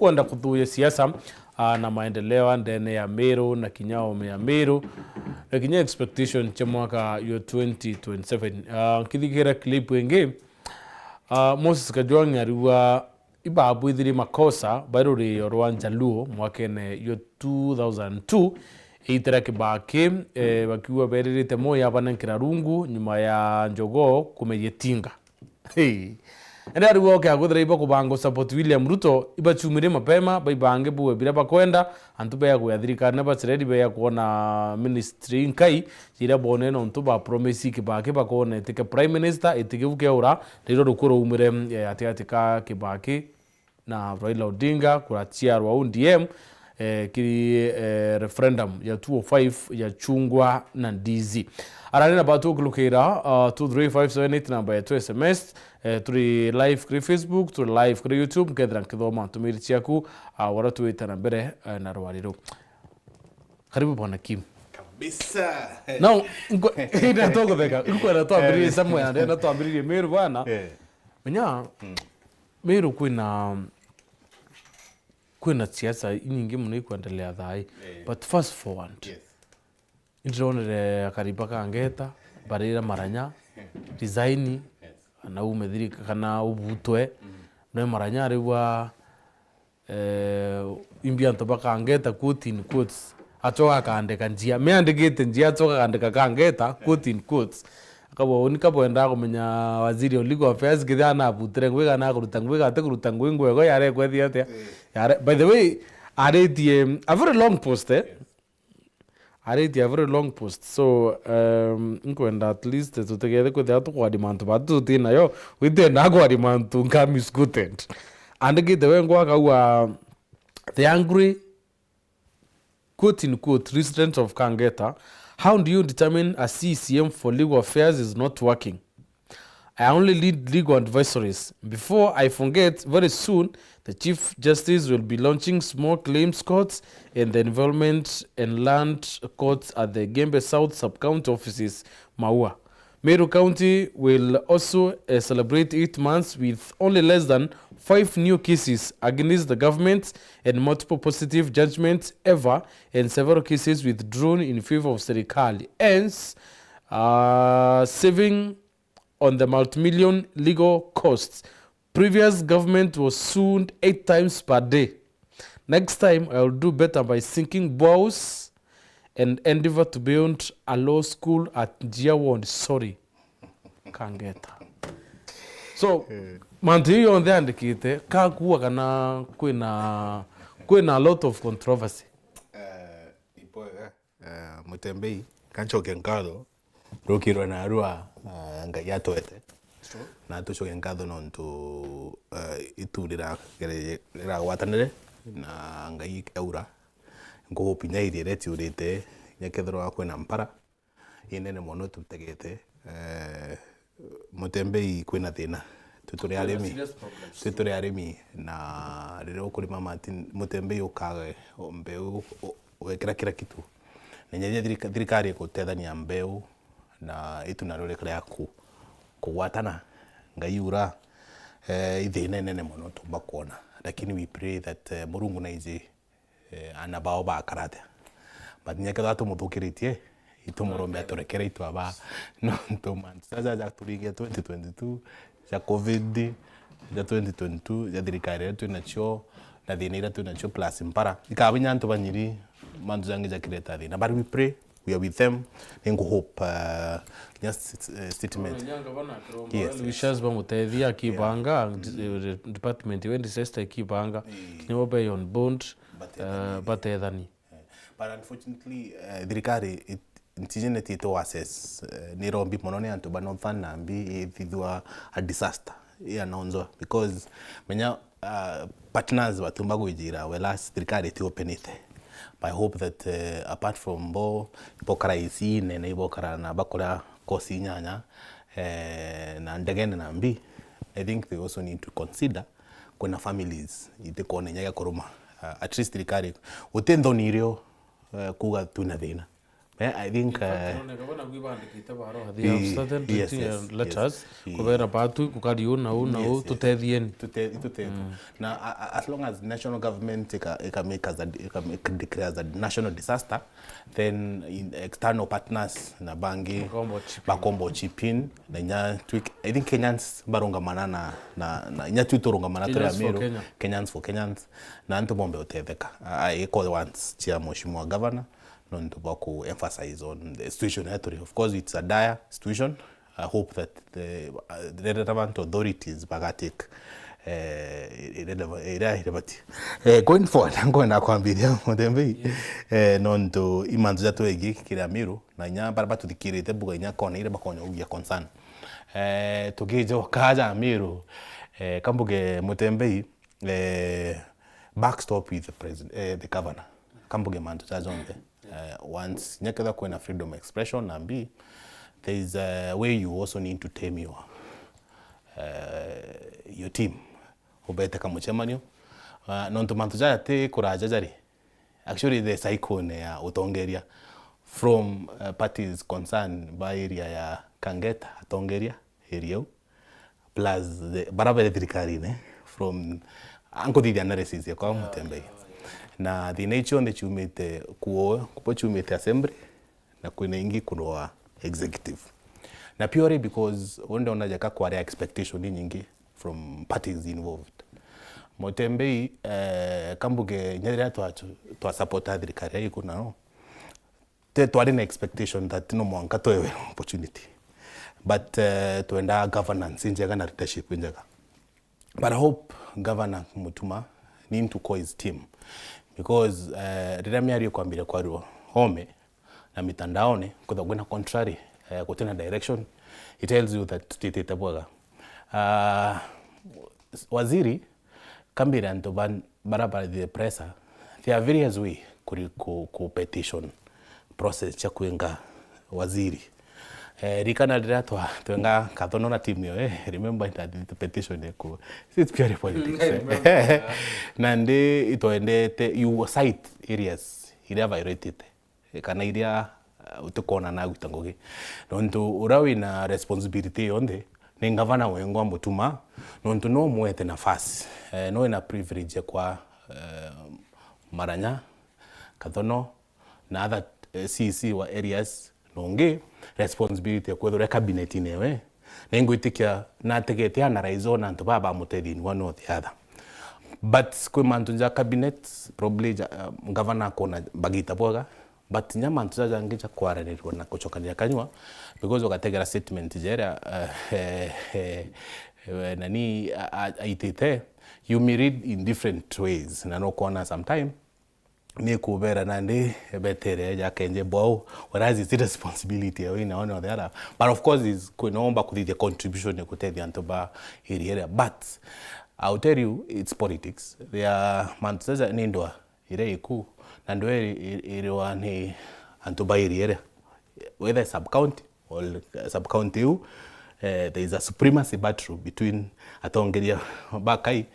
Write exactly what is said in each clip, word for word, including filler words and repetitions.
kwenda kuthuya siasa, ah, na maendeleo ndene ya Meru na kinya ome ya Meru, na kinya expectation cia mwaka yo twenty twenty-seven. Ah, nkithikira clip ingi, ah, Moses Kajwang' ariuga ibabwithirie makosa bai rurio rwa Njaluo mwakene yo two thousand two, iitira Kibaki, eh, bakiuga beririte Moi abanenkera rungu nyuma ya njogoo kumeria tinga. Hey. Ende ariuga oke akwithira iba kubanga support William Ruto, ibachumirie mapema, baibange buwe biria bakwenda, antu bea kuya thirikari na bacireri bea kuona ministry nkai, jiria bone nontu ba promise Kibaki bakona itike prime minister, itigiu kiaura, niro rukuru umire, eh, atigati ka Kibaki na Raila Odinga kuraciarwa O D M, eh, kiri, eh, referendum ya two oh five ya chungwa na ndizi. Arari na batu ukulukira, uh, two three five seven eight namba yetu S M S, eh, turi live kuri Facebook, turi live kuri YouTube, nkethira nkithoma ntumiri ciaku, uh, wara twite na mbere, eh, na rwari ru. Karibu Bwana Kim. Kabisa. Now, nkwe-, ina tugutheka, nkwenda twambiririe somewhere, ndenda twambiririe Meru bwana. Eh. Menya, Meru kwina, kwina siasa inyingi muno ikwendelea thaa ii. Eh. But fast forward. Yes. Indironere akariba ka Ngeta, barira Maranya, resign, yes, kana ume thirika-, kana ubutwe. Mm. No Maranya arigwa, eh, imbi antu bakangeta, quote in quotes. Acoka akandika njia. Me andikite njia, acoka akandika kangeta, quote in quotes. Akabwa, uni kabwendaa kumenya waziri o legal affairs, kethira anabutire ngui kana akuruta ngui, kana ati kuruta ngui, ngui ego yare kwethia atia? Eh. Yare, by the way, aritie, a very long post, eh? Yes. Aritie a very long post. So, um, nkwenda at least tutegethe kwithira tukwaria mantu batu tuti nayo. Witenda kwaria mantu nkami scooted. Andikite wengwa akauga, "The angry, quote in quote, resident of Kangeta, how do you determine a C C M for legal affairs is not working? I only lead legal advisories. Before I forget, very soon the Chief Justice will be launching small claims courts and the environment and land courts at the Gembe South Sub-County offices, Maua. Meru County will also, uh, celebrate eight months with only less than five new cases against the government and multiple positive judgments ever and several cases withdrawn in favor of serikali. Hence, uh, saving on the multi-million legal costs. Previous government was sued eight times per day. Next time, I will do better by sinking boreholes and endeavor to build a law school at Njia Ward." Sorry, Kangeta. So, eh, mantu iu yonthe andikite, kakuwa kana kwina, kwina a lot of controversy. Eh, ipo, eh. Eh, Mutembei, kanchoke nkatho, rukirwe narua, eh, Ngai atwete. True. Na tucoke nkatho nontu, eh, itu rira-, rira-, riragwatanire na Ngai ikaura. Nkugupinya iria retiurite, nyakethirwa kwina mpara inene mono tutegete, eh, Mutembei kwina thina. Twi turi arimi. Serious problems. Twi turi arimi, na riria ukurima Martin, Mutembei ukage mbeu, u-, ugekira kira kitu. Na nyathia thirika-, thirikari ikutethania mbeu na itu nario rikaria ku-, kugwatana. Ngai ura, eh, i thina inene mono tumba kwona. Lakini we pray that, eh, Murungu naiji eh, ana bao bakara atia. But nyakethirwa tumuthukiritie, itumurombe aturekere itwaba nontu mantu jaja jaturingia twenty twenty-two, ja covid, ja twenty twenty-two, ja thirikari iria twi nacio, na thina iria twi nacio plus mpara. Ikaba inya antu banyiri, mantu jangi jakireta thina. But we pray, we are with them. Ningu hope, uh, kinya st-, eh, statement. Ona inya ngavana akiromba. Yes, well yes. Wishes bamutethia akibanga, yes, d-, eh, department iwe disaster ikibanga. Ii. Kinya bo be on bond, batethanie. Eh, batethanie. Eh, but unfortunately, eh, thirikari it-, ntiji netito assess, eh, nirombi mono ni antu ba Northern nambi ithithwa a disaster ianonzwa because menya, ah, partners batumba gwijira whereas thirikari iti openite. But I hope that, eh, apart from bo, ibokara icine na ibokara na bakora kosi inyanya, eh, na ndegene nambi, I think they also need to consider kwina families itikwona inya gia kuruma. Uh, at least thirikari guti nthoni irio, uh, kuuga twina thina. Eh, I think, uh, Tunaoneka bona gwi bandikite barua, they have started written letters, kubera batu kukari uu na uu na uu, tutethieni. Tute-, tutethieni. Na, a-, a-, as long as national government ika, ika make as a, ika make, declare as a national disaster, then in external partners na bangi bakomba chip in. Bakomba chip in, na inya twi-, I think Kenyans barungamana na, na, na inya twi turungamana turi Amiru, Kenyans for Kenyans, na antu bombe utetheka. A, a, iko once chia Mheshimiwa Governor, nontu bwa ku emphasize on the situation iria turi. Of course, it's a dire situation. I hope that the, uh, the relevant authorities bagatake, eh, ireleva-, iria iribati. Eh, going forward, nkwenda kwambiria Mutembei, eh, nontu imantu ja twegi kiri Amiru, na inya baria batuthikirite mbuga inya kona iria bakonya ugia concern. Eh, tukijoka ja Amiru, eh, kambuge Mutembei, eh, backstop with the president, eh, the governor. Kambuge mantu ja jonthe. Eh, once, nyaketha kwina freedom of expression, na B, there is a way you also need to tame your, eh, your team. Ubete kamuchemanio. Ah, nontu mantu jaya ti kuraja jari. Actually, the cycle ya utongeria from, eh, parties concerned ba area ya Kangeta, atongeria area u, plus the, bara bere thirikarine, from, ankuthithia analysis yakwa Mutembei. Na thina icio nthe ciumite kuo, kuo ciumite assembly, na kwina ingi kurwa executive. Na purely because unde ona jaka kware expectation inyingi from parties involved. Mutembei, eh, kambuge, inya riria twa, twa support thirikari ya iku nao, te twari na expectation that no mwanka twewe opportunity. But, eh, twenda governance injega na leadership injega. But I hope Governor Mutuma need to call his team. Because, eh, riria miario ikwambire kwarua home na mitandaone, kwithwa kwina contrary, eh, gutina direction, it tells you that tutitite bwega. Ah, waziri, kambire antu ban-, bara ba the presser, there are various way kuri ku, ku petition process cia kwinga waziri. Eh, rikana riria twa, twenga Kathono na team yo, eh, remember that the petition eku, it's purely politics, eh. Nandi itwendete, you cite areas iria violated, kana iria, uh, utikona na agwita ngugi. Nontu uria wina responsibility yonthe ni ngavana wengwa Mutuma, nontu no mwete nafasi, eh, no wina privilege ya kwa, eh, Maranya, Kathono, na other, eh, C C wa areas, na ungi responsibility ya kwethirwa cabinet newe. Na ingwitikia nategete analyze ona antu baa bamutethia in one or the other. But kwi mantu ja cabinet, probably ja, uh, ngavana akona bagita bwega, but nya mantu jaja jangi ja kwaranirwa na gucokanira kanyua, because ugategera statement jeria, uh, eh, eh, eh, nani, a-, a-, aitite, you may read in different ways, na no kwona sometime ni kubera nandi betere ja kenje bwau, whereas it's responsibility ya wina one or the other. But of course, is kwina omba kuthithia contribution ya kutethia antu ba area iria. But I'll tell you, it's politics. There are mantu jaja ni ndwa iria iku, na ndwa iri-, iri-, iriwa ni antu ba area iria. Whether sub county or sub county iu, eh, there is a supremacy battle between atongeria ba kai,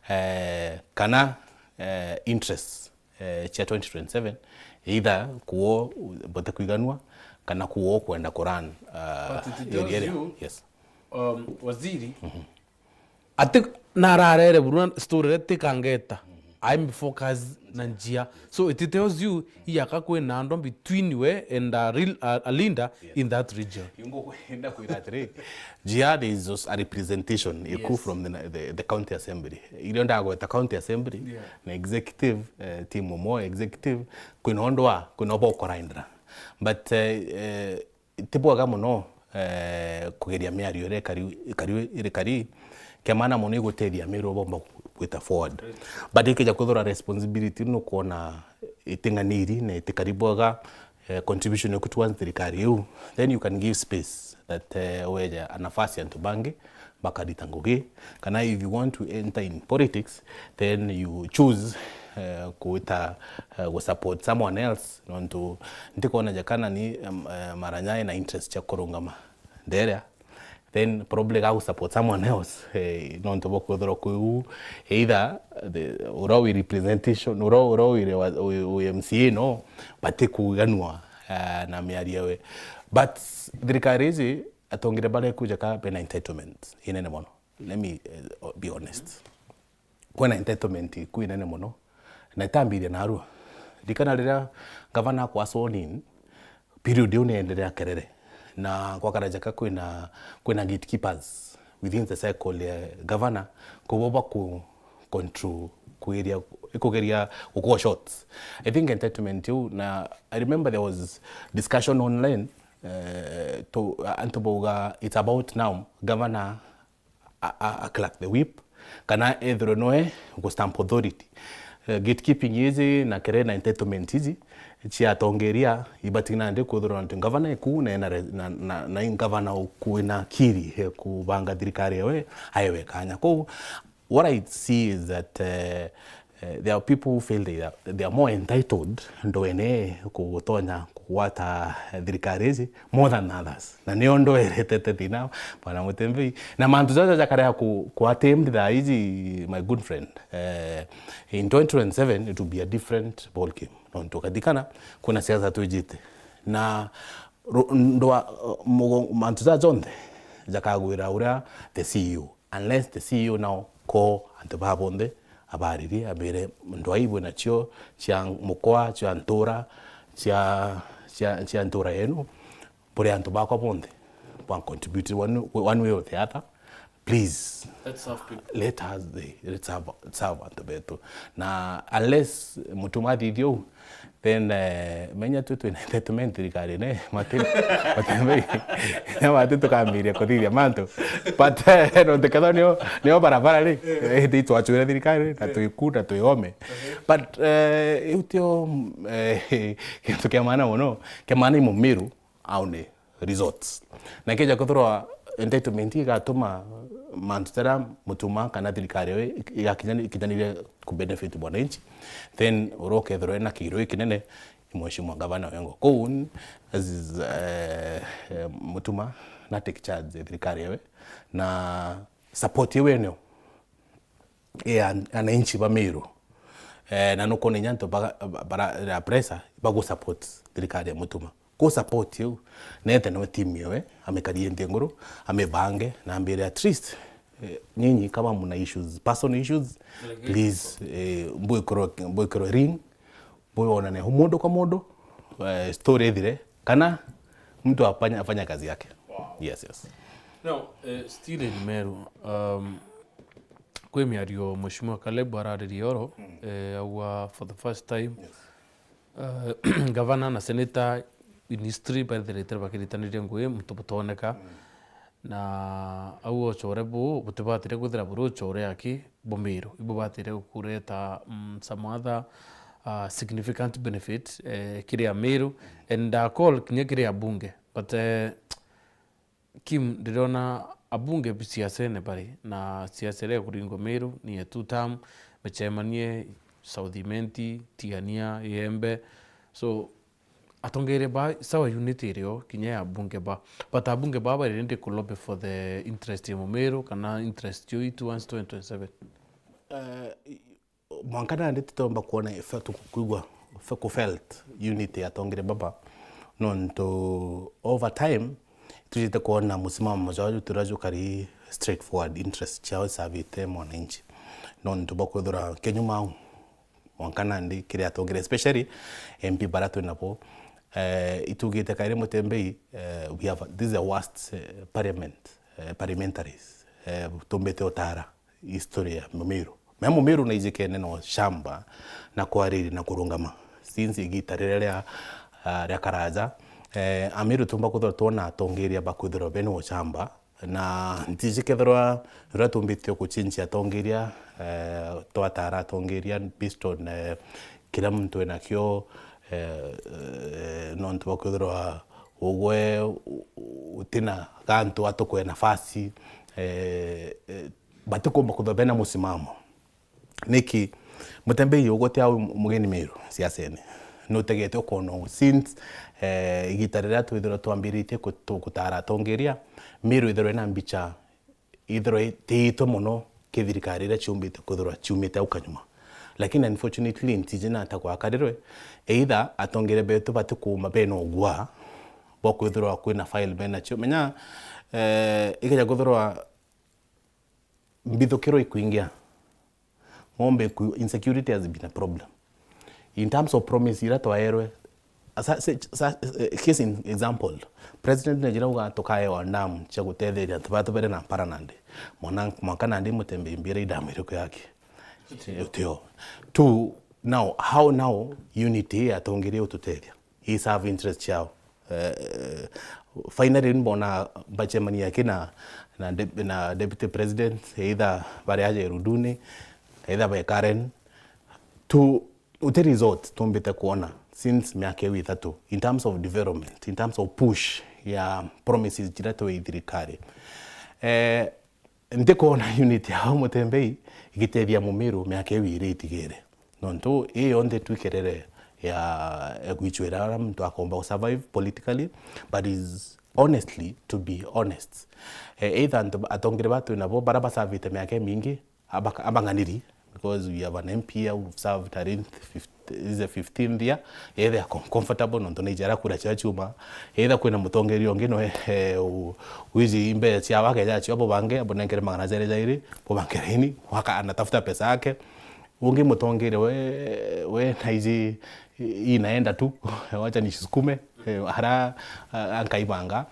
eh, kana, eh, interests, eh, cia twenty twenty-seven, either kuo bote kwiganua kana kuo kwenda ku run, uh, area iria. But it tells you, yes, um, waziri, ati nararere burua story iria ti Kangeta. I'm focus na njia. So it tells you, iyaka kwina ndwa between we and a real, a, a leader in that region. Ingo kwenda kwira atiri, njia is just a representation iku from the, the, the county assembly. Irio ndagweta county assembly, na executive, eh, team umwe executive, kwina ndwa, kwina bo kuraindra. But, eh, eh, ti bwega mono, eh, kugeria miario iria ikari, ikari, irikari, kia maana mono igutethia Amiru bomba gwita forward. But ikija kwithirwa responsibility nukwona iting'aniri na itikari bwega, eh, contribution yaku towards thirikari iu, then you can give space that, eh, weja nafasi antu bangi bakarita ngugi, kana if you want to enter in politics, then you choose, eh, kuita, eh, gu support someone else, nontu ntikona jakana ni, em, eh, Maranya ena interest cia kurungama nderia, then probably ga gu support someone else, eh, nontu bwa kwithirwa kwiu either the, ura wi representation, ura, ura wi wa, wi, wi M C A no, but ti kuganua eh, na miario ewe. But thirikari iji atongire baria ikuja ka bena entitlement inene mono. Let me, eh, be honest. Kwina entitlement iku inene mono, na itambiria narua. Ndikana riria gavana akwa sworn in, period iu nienderea kerere. Na kwa karaja ka kwina, kwina gatekeepers within the circle ya gavana, kubo baku control kwiria, ikugeria gukua shots. I think entitlement iu, na I remember there was discussion online, eh, to, antu bauga it's about now governor a, a, a crack the whip, kana ethirwe noe gu stamp authority. Eh, gatekeeping iji na kere na entitlement iji cia atongeria ibati nandi kwithirwa nontu ngavana eku na ena re-, na, na, na i ngavana uku ena akiri ya kubanga thirikari ewe, aewe kanya. Kou, what I see is that, eh, eh, there are people who feel they are, they are more entitled ndwene kutonya kugwata thirikari iji more than others. Na nio ndoeretete thina, Bwana Mutembei. Na mantu jaja jakarea ku, ku attempt thaa iji, my good friend. Eh, in twenty twenty-seven, it will be a different ball game. Nontu ukathikana, kuna siasa twijite. Na ru-, ndwa, mugo-, mantu jaja jonthe jakagwira uria the C E O. Unless the C E O now call antu baa bonthe, abariri, abire, ndwai bwina cio cia mukwa, cia ntura, cia, cia, cia ntura yenu, buri antu bakwa bonthe, bwa contribute one, one way or the other, please. Let's serve people. Let us, let's serve, serve antu betu. Na unless Mutuma athithia uu, then, eh, menya tu twina entitlement thirikarine, mati, mati, mati tukambiria kuthithia mantu. But, eh, nontu kethwa nio, nio barabara ri, eh, ti twachwire thirikari, na twiku, na twi ome. But, eh, iu tio, eh, kintu kia maana mono, kia maana i Mumiru aone results. Na kija kwithirwa entitlement igatuma mantu jaria Mutuma kana thirikari iwe igakinyani-, ikinyanirie ku benefit mwananchi, then uria ukethirwa ena kiiro gikinene ni Mheshimiwa Gavana Orengo. Kou, as is, eh, eh, Mutuma na take charge ya thirikari iwe, na support iwe nio ya an-, ananchi ba Meru. Eh, na nukwona inya antu ba, ba, bara, ya pressure, bagu support thirikari ya Mutuma. Ku support iu, nete no team yewe, amikarie nthi nguru, amibange, na ambire, at least, eh, nyinyi kama mna issues, personal issues, please, eh, mbwikirwe, mbwikirwe ring, mbwonane mundu kwa mundu, eh, story ithire, kana mtu afanya, afanya kazi yake. Wow. Yes, yes. Now, eh, still in Meru, um, kwi miario Mheshimiwa Caleb araririe oro, eh, augwa for the first time, eh, gavana na senator in history baithiritwe bakiritaniria ngui muntu butoneka. Na au uchore buu butibatire kwithira buri uchore aki bumiru. Ibubatire kureta, mm, some other, uh, significant benefit, eh, kiri Amiru and, uh, call kinya kiri abunge. But, eh, Kim, ndirona abunge siasene bari, na siasa iria ikuringwa Meru ni ya two term, micemanio South Imenti, Tigania, Iembe. So, atongeria ba sawa unit irio kinya ya abunge ba. But abunge ba bari ready ku lobby for the interest ya Mumiru kana interest yo itu once twenty twenty-seven. Eh, mwanka nandi tutomba kwona ife-, tu-, kwigua fe-, ku felt unity ya atongeria baba, nontu over time tujite kwona musimamo jwao juturia jukari straightforward interest ciao isavite mwananchi, nontu bwa kwithira kinyuma au mwanka nandi kiri atongeria, especially M P bara twi nabo, eh, itugite kairi Mutembei, eh, we have, this is the worst, eh, parliament, eh, parliamentaries, eh, tumbite utara history ya Mumiru. Mea Mumiru na ijikene na ushamba na kwariri na kurungama. Since igita riria ria, ah, ria Karaja, eh, Amiru tumba kwithirwa twona atongeria bakwithirwa bena ushamba. Na ntiji kethirwa riria tumbite kuchinchia atongeria, eh, twatara atongeria based on, eh, kira muntu enakio, eh, eh, nontu bwa kwithirwa ugwe u-, u-, utina gantu atukwe nafasi, eh, eh, batikumba kwithirwa bena musimamo. Niki Mutembei ugwe ti au mugeni Meru siasene. Nutegete ukona uu since, eh, igita riria twithirwa twambiritie kutu-, kutara atongeria, Meru ithirwe na mbicha ithirwa itiitwe mono ki thirikari iria ciumbite kwithirwa ciumite au kanyuma. Lakini unfortunately, ntiji na ta gwakarirwe, either atongeria betu batikuuma bena ugwa bwa kwithirwa kwina file benacio. Menya, eh, ikeja kwithirwa mbithukiro ikwingia, ng'ombe iku-, insecurity has been a problem. In terms of promise iria twaerwe, sa-, sa-, sa-, eh, case in example, president nejira uga tukaewa ndamu cia gutetheria antu baria tubere na mpara nandi. Mwana, mwanka nandi Mutembei mbira i ndamu iriku yake? Utio. Two, now, how now unity ya atongeria ututethia i serve interest ciao? Eh, finally, mbona bacemania aki na, na de-, na deputy president, either bari aja irunduni, either bai Karen. Tu, uti result tumbite kuona since miaka iu ithatu in terms of development, in terms of push ya promises jira twi thirikari. Eh, Ntikwona unit ya Mutembei igitethia Mumiru miaka iu iri itigire. Nontu ii yonthe tu kerere ya, ya gwicwira uria muntu akomba gusurvive politically, but is honestly, to be honest, eh, either antu ba-, atongeria ba twi nabo bara basavite miaka imingi, abaka-, abang'aniri, because we have an M P here who served, I think, fifty, is the fifteenth year, yethia com-, comfortable, nontu naijara kura cia chuma, either kwina mutongeria ungi noe, eh, u-, wiji mbeca ciawe akeja cio, abo bange, abo nenkere magana jairi jairi, bo bange raini, waka anatafuta pesa yake. Ungi mutongeria we, we naiji inaenda tu, wacha nisukume, eh, ara, a-, ankaibanga.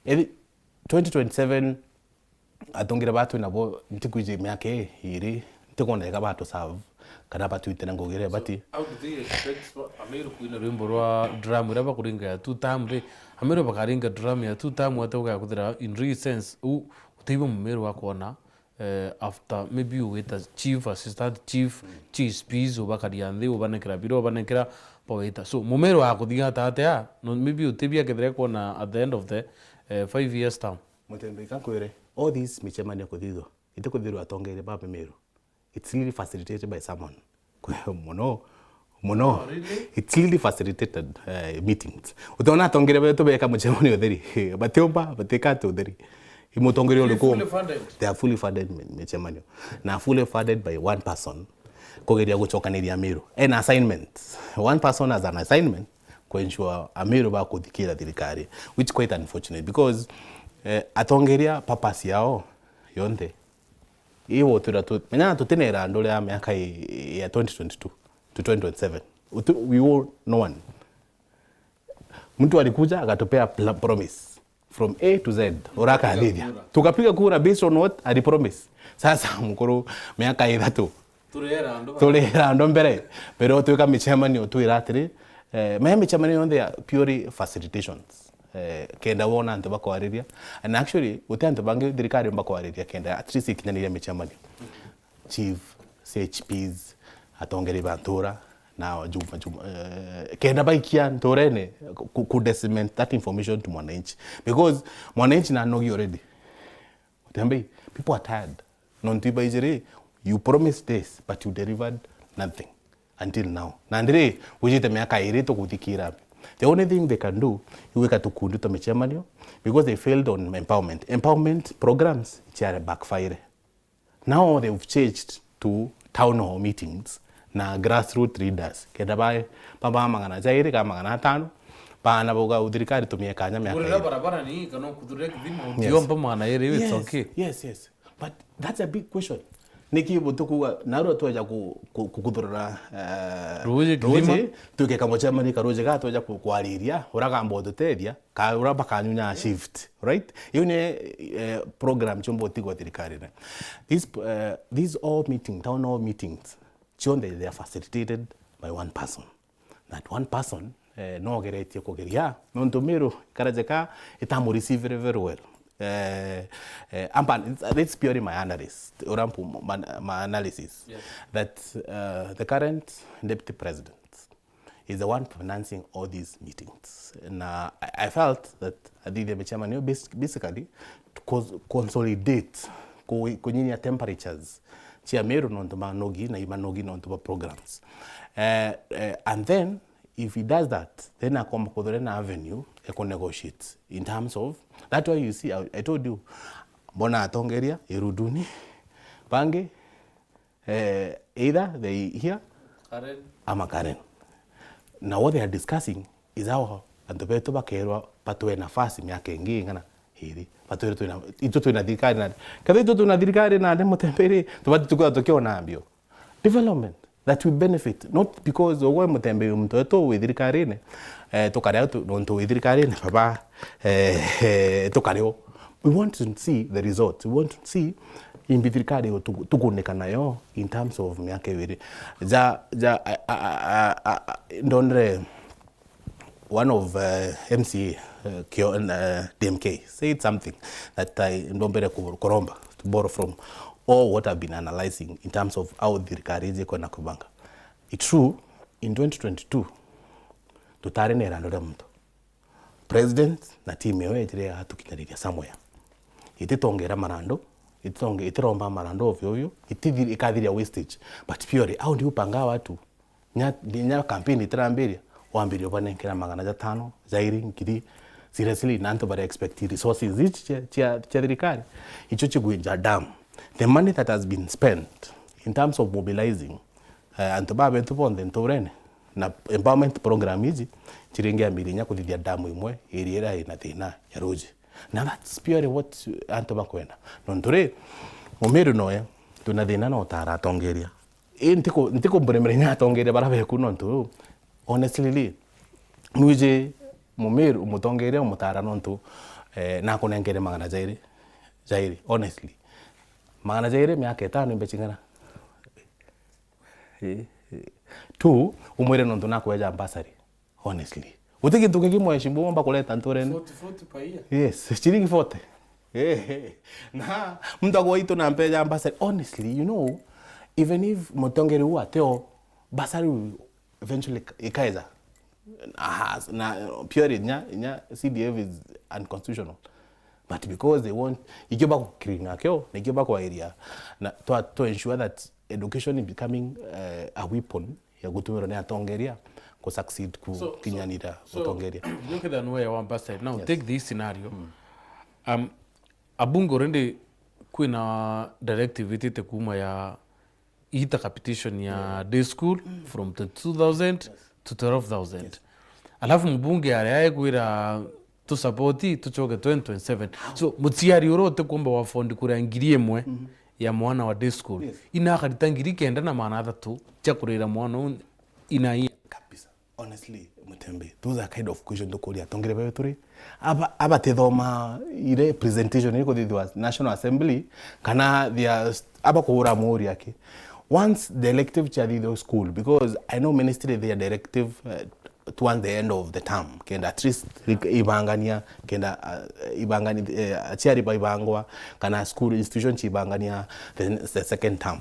Ethi-, twenty twenty-seven, atongeria ba twi nabo ntikwiji miaka ii iri, ntikwona ega batu serve kana batwitire ngugi iria ibati. How do they expect Ameru kwina rwimbo rwa drum iria bakuringa ya two term ri? Ameru bakaringa drum ya two term atia ugaya kuthira in real sense? U, uteibo Mumeru akwona, eh, after maybe ugita chief, assistant chief, chief peas, ubakaria nthi, ubanekera biro, ubanekera bawita. So, Mumeru akuthiga ata atia? No, maybe utibia kethira kwona at the end of the, eh, five years term. Mutembei, ka nkwire, all these micemanio kuthithwa, itikuthithirwa atongeria ba Mimeru. It's really facilitated by someone. Kwe-, mono, mono. Oh, really? It's really facilitated, eh, meetings. Utiona atongeria betu beka mucemanio utheri. Batiumba, batika ati utheri. I mutongeria uriku? Fully funded. They are fully funded mi-, micemanio. Na fully funded by one person. Kugeria gucokaniria Ameru. An assignment. One person has an assignment ku ensure Ameru bakuthikira thirikari, which quite unfortunate because, eh, atongeria purpose yao yonthe i gutwira tu, menya tutinera andu ria miaka i-, ya twenty twenty-two to twenty twenty-seven. Utu-, we owe no one. Mtu alikuja akatupea pla-, promise from A to Z, urakathithia. Tukapiga kura. Tukapiga kura based on what ali promise. Sasa mukuru, miaka ithatu, Turera andu ba- turera andu mbere, mbere utwika micemanio twira atiri, eh, maya micemanio yonthe ya purely facilitations, eh, kenda wona antu bakwariria. And actually, guti antu bangi thirikari bakwariria kenda at least ikinyaniria micemanio. Chief, C H Ps, atongeri ba ntura, na juma, juma, eh, kenda baikia nturene, ku, ku disseminate that information to mwananchi. Because mwananchi na nogi already. Utembei, people are tired. Nontu ibaijiri, you promised this, but you delivered nothing until now. Na ndiri, wijite miaka iri tukuthikira. The only thing they can do, iwika tukundi twa micemanio, because they failed on empowerment. Empowerment programs ciare backfire. Now they've changed to town hall meetings na grassroots leaders. Kenda ba, ba, ba magana jairi ka magana atano, bana bauga thirikari tumie kanya miaka iri. Kurira barabara ni kana kuthurira kithima. Yes. Utiomba magana iri, it's okay. Yes, yes. But that's a big question. Niki butukuga, narua tweja ku, ku, kukuthurira, eh, ruji kithima, ruji, twike kamucemani ka ruji ga tweja ku, kwariria, uragamba ututethia, ka ura bakanyunya shift, right? Iu ni, eh, program ciumba utigwa thirikari-ini. These, eh, these all meeting, town hall meetings, cionthe they are facilitated by one person. That one person, eh, nogeretie kugeria, nontu Miru ikarajeka itamu receive very, very well. Eh, eh, amba, it's, it's purely my analysis, ura mpu-, my, my analysis, yes, that, uh, the current deputy president is the one financing all these meetings. Na I, I felt that athithia micemanio bas-, basically to cons-, consolidate, ku-, kunyinyia temperatures cia Miru nontu ma nogi na imanogi nontu ba programs. Eh, eh, and then if he does that, then akomba kuthura na avenue ya ku negotiate in terms of, that's why you see, I, I told you, mbona atongeria irunduni, bangi, eh, either they here Karen. Ama Karen. Na what they are discussing is how antu betu bakerwa batwe nafasi miaka ingi ing'ana iri. Batwire twina, itwe twina thirikari nandi. Kethira itwe twina thirikari nandi, Mutembei, tubati tukwira tukiona mbio. Development that will benefit, not because ugwe Mutembei muntu wetu wi thirikarine, eh, tukarea tu, nontu wi thirikarine, baba, eh, eh, tukareo. We want to see the result. We want to see imbi thirikari iyo tuku-, tukunika nayo in terms of miaka ibiri. Ja, ja, a, a, ndonere one of, uh, M C A, uh, Kio-, uh, D M K said something that I ndombere ku-, kuromba to borrow from all what I've been analyzing in terms of how thirikari iji kwenda kubanga. It's true, in twenty twenty-two, tutari na irando ria muntu. President na team yawe yetire yatukinyariria somewhere. Ititongera marando, ititonge-, itiromba marando ovyo ovyo, itithi-, ikathiria wastage. But purely, how do you panga watu? Nya, nya campaign itirambiria, wambirie ubanenkera magana jatano, jairi, ngiri, seriously, na antu bari expect resources ici cia, cia, cia thirikari. Icio cigwinja dam. The money that has been spent in terms of mobilizing, eh, antu ba betu bonthe nturene, na empowerment program iji, ciringi ya mirinya kuthithia dam imwe iria ira ina thina ya ruji. Na that's purely what antu bakwenda. Nontu ri, Mumiru noe, twina thina na utara atongeria. I, ntiku-, ntikumuremera inya atongeria bara beku nontu, honestly, ri, nwiji Mumiru umutongeria umutara nontu, eh, nakunenkere magana jairi, jairi, honestly. Magana jairi miaka itano imbe ching'ana? Eh, eh. Tu, umwire nontu nakweja bursary. Honestly. Guti gintu kingi mheshimiwa omba kureta nturene. Forty, forty per year. Yes, shilingi forty. Eh, eh. Na muntu agwa itu na mbeja bursary. Honestly, you know, even if mutongeri uu ateo, bursary will eventually ikaeja. Aha, na purely nya, nya C D F is unconstitutional. But because they want, ikio bakukiringa kio, nikio bakwairia, na to, to ensure that education is becoming, uh, a weapon ya gutumirwa ni atongeria ku succeed ku So, so, kinyanira so, utongeria. Ndio kethira nwe ya one side. Now, yes, take this scenario. Mm. Um, abunge already kwina directive itite kuma ya ita capitation ya, yeah, day school, mm, from twenty-two thousand, yes, to twelve thousand. Yes. Alafu mbunge aria ekwira tusapoti tucoke twenty twenty-seven. So, muciari uria utikumba wa afford kuria ngiri imwe, mhm, ya mwana wa day school, yes, ina akarita ngiri kenda na magana athatu cia kurira mwana uu in a year. Kabisa. Honestly, Mutembe, those are kind of questions tukuria atongeria betu turi. Aba, aba tithoma ire presentation iri kuthithwa National Assembly, kana they are st-, aba kuura muuri aki. Once the elective chathithwa school, because I know ministry they are directive, uh, towards the end of the term, kenda at least rik-, ibangania, kenda, uh, ibangani-, eh, aciari baibangwa, kana school institution chibangania the, the second term.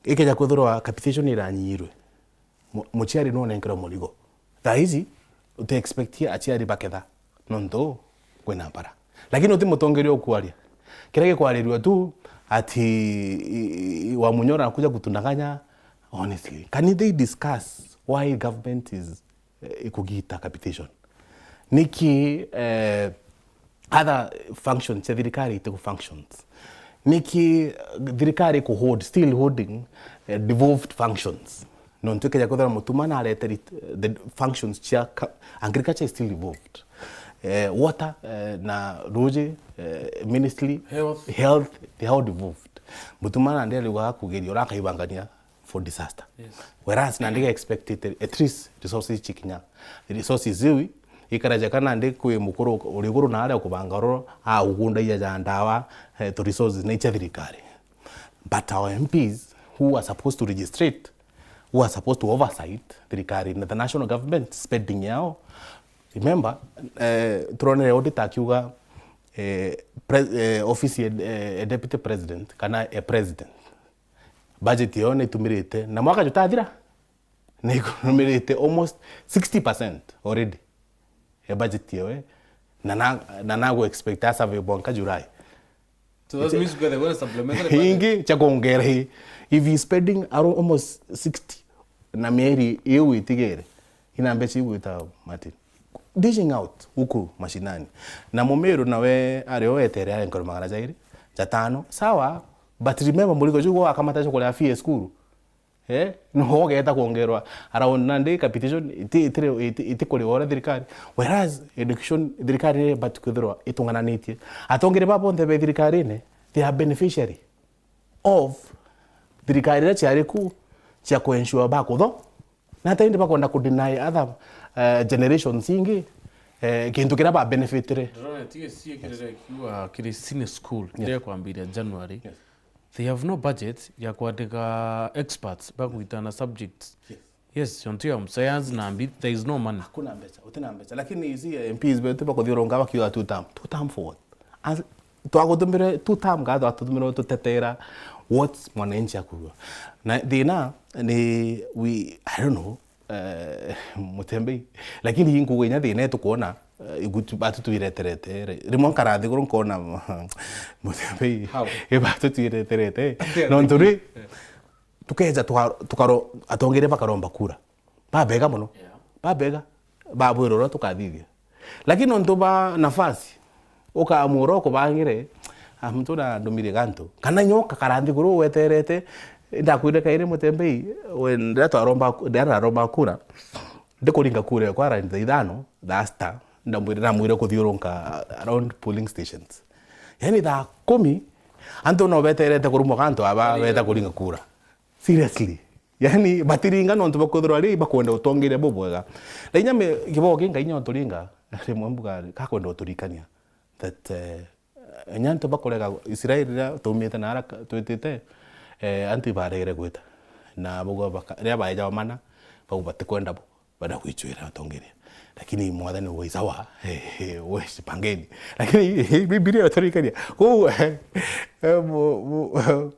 Ikeja kwithirwa capitation iranyirwe, mu-, muciari nonenkerwa murigo. Thaa ici, uti expect aciari baketha, nontu kwina mbara. Lakini uti mutongeria ukwaria. Kiria gikwarirua tu, ati, i, i, Wamunyora anakuja kutudanganya, honestly. Can they discuss why government is, eh, ikugita capitation? Niki, eh, other functions cia thirikari itiku functions? Niki, eh, thirikari iku hold, still holding, eh, devolved functions? Nontu ikeja kwithirwa Mutuma na areteri, eh, the functions cia ka-, agriculture is still devolved. Eh, water, eh, na ruji, eh, ministry, health, health, they are all devolved. Mutuma nandi ariugaga kugeria uria akaibangania for disaster. Yes. Whereas nandi ga expected at least resources chikinya. Resources iu ikaraja kana ndi kwi mukuru uri iguru na aria ukubanga oro, a ugunda iya ja ndawa, eh, to resources na icha thirikari. But our M Ps who are supposed to legislate, who are supposed to oversight thirikari na the national government spending yao. Remember, eh, turonere audit akiuga, eh, pre-, eh, office ya, eh, ya deputy president kana a president, budget yao ni itumirite, na mwaka jutathira, ni ikumirite almost sixty percent already ya budget yao, eh. Na na, na nagu expect a survey mwanka July. So that means kwethagwa na supplementary budget. Ingi cha kuongera hii. If he's spending aro-, almost sixty na mieri iu itigere, ina mbeca igwita Martin, dishing out huku mashinani. Na Mumiru nawe ari o etere ari nkoro magana jairi, jatano, sawa, but remember, murigo jugo akamata jo kuria fee ya cukuru. Eh, no ugeeta kwongerwa around nandi capitation iti, iti, iti, iti kuriwa uria thirikari. Whereas education, thirikari ni ibati kwithirwa itungananitie. Atongeria baba bonthe be thirikarine, they are beneficiary of thirikari iria ciari ku cia ku ensure bakutho-, na hata indi bakwenda ku deny other, eh, generations ingi, eh, kintu kiria ba benefitire. Ndona T S C ikirira ikiuga kiri senior school, yes, iria kwambiria January. Yes. They have no budget ya kwandika experts ba kwitana subjects. Yes. Yes, ontu ya science na mbi, there is no money. Hakuna mbeca, utina mbeca. Lakini you see, M Ps betu bakuthiurunka bakiuga two term. Two term for what? As, twagutumire two term, kaa twagutumire tutetera what mwananchi akuuga. Na thina ni, we, I don't know, eh, Mutembei. Lakini inkuuga inya thina tukwona, eh, igutu-, batutwireterete, ri-, rimwe nkara nthiguru nkona Mutembei, how? Ibatutwireterete. Atia nontu ri, eh, tukeja twa-, tukaro-, atongeria bakaromba kura. Babega mono. Yeah. Babega. Babwira uria tukathithia. Lakini nontu ba nafasi, ukamwira ukubangire, ah, muntu na ndumire gantu. Kana nyo kakara nthiguru weterete, ndakwire kairi Mutembei, we, ndiria twaromba, ndiria naromba kura, ndikuringa kura yakwa around thaa ithano, thaa sita, ndamwire, namwire kuthiurunka around polling stations. Yani thaa kumi, antu no beterete kurumwa gantu aba beta kuringa kura. Seriously. Yani, batiringa nontu bakwithirwa ri bakwenda utongeria bubwega. Na inya me-, kibao kinga inya uturinga, rimwe mbuga, kakwenda uturikania that, eh, inya antu bakurega Israeli riria taumite na ara ka-, twitite, eh, antu ibaregere gwita. Na bauga baka-, riria baeja bamana, bauga batikwenda bo, bada gwicwira utongeria. Lakini Mwathani uga, "Sawa, eh, eh, we cipangeni." Lakini Bibilia iturikania. Kou, eh, eh, mu-, mu-,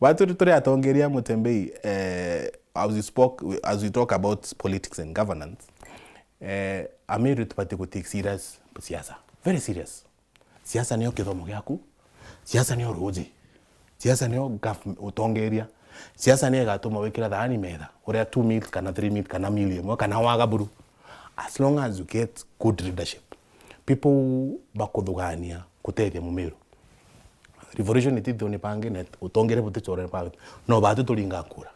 Batu turi atongeria Mutembei, eh, as we spoke, as we talk about politics and governance, eh, Ameru tubati gu take serious siasa. Very serious. Siasa niyo kithomo giaku. Siasa niyo ruji. Siasa niyo gov-, utongeria. Siasa niyo igatuma wikira thaani metha. Uria two mil kana three mil kana million, kana waga buru. As long as you get good leadership, people bakuthugania kutethia Mumeru. Revolution itithoni pangi na utongeria butichore pangi. No batu turinga kura.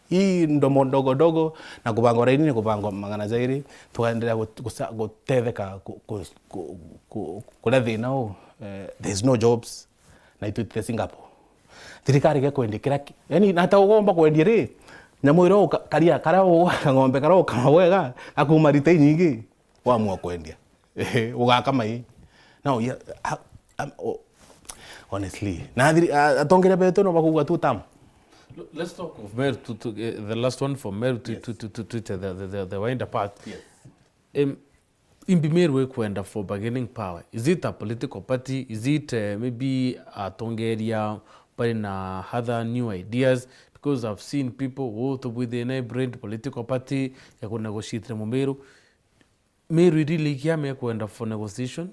Hii ndomo ndogo ndogo na kubangwa raini ni kubangwa magana jairi, tukaendelea gut-, gusa-, gutetheka ku-, ku-, ku-, ku-, kuria thina u, eh, there's no jobs, na itwitite Singapore. Thirikari ge kwendia kira ki-, yani, na ta ugomba kwendia ri, nyamu iria uka-, karia, karia u-, kang'ombe karia ukama wega, gakuma rita inyingi, wamua kwendia. Ugakama ii. Now, yeah, I, I'm, oh, honestly. Na thiri-, a-, atongeria betu no bakugua two term. L-, let's talk of Meru to, to, eh, the last one for Meru to, yes, to, to, to, to the, the, the, the winder part. Yes. Em, imbi Meru ikwenda for bargaining power? Is it a political party? Is it, eh, maybe atongeria bari na other new ideas? Because I've seen people, "Oh, tubwithire na brand political party ya ku negotiate na Mumeru." Meru iri like kiama ikwenda for negotiation?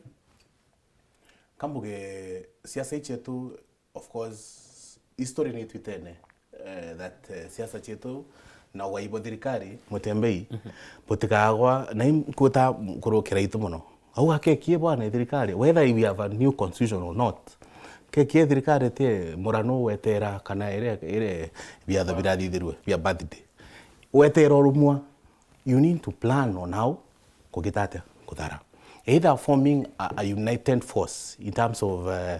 Kambuge siasa ii cietu, of course, history ni itwitene, eh, that, eh, siasa cietu na ugai bwa thirikari, Mutembei, mhm, butikagwa, na inkwita kurukira itu mono. Au akekie bwana thirikari, whether we have a new constitution or not, kekie thirikari ti murano wetera kana ire, ire biatho birathithirwe, bia birthday. Wetera urumwa, you need to plan on how kugita atia kuthara. Either forming a, a united force in terms of, uh,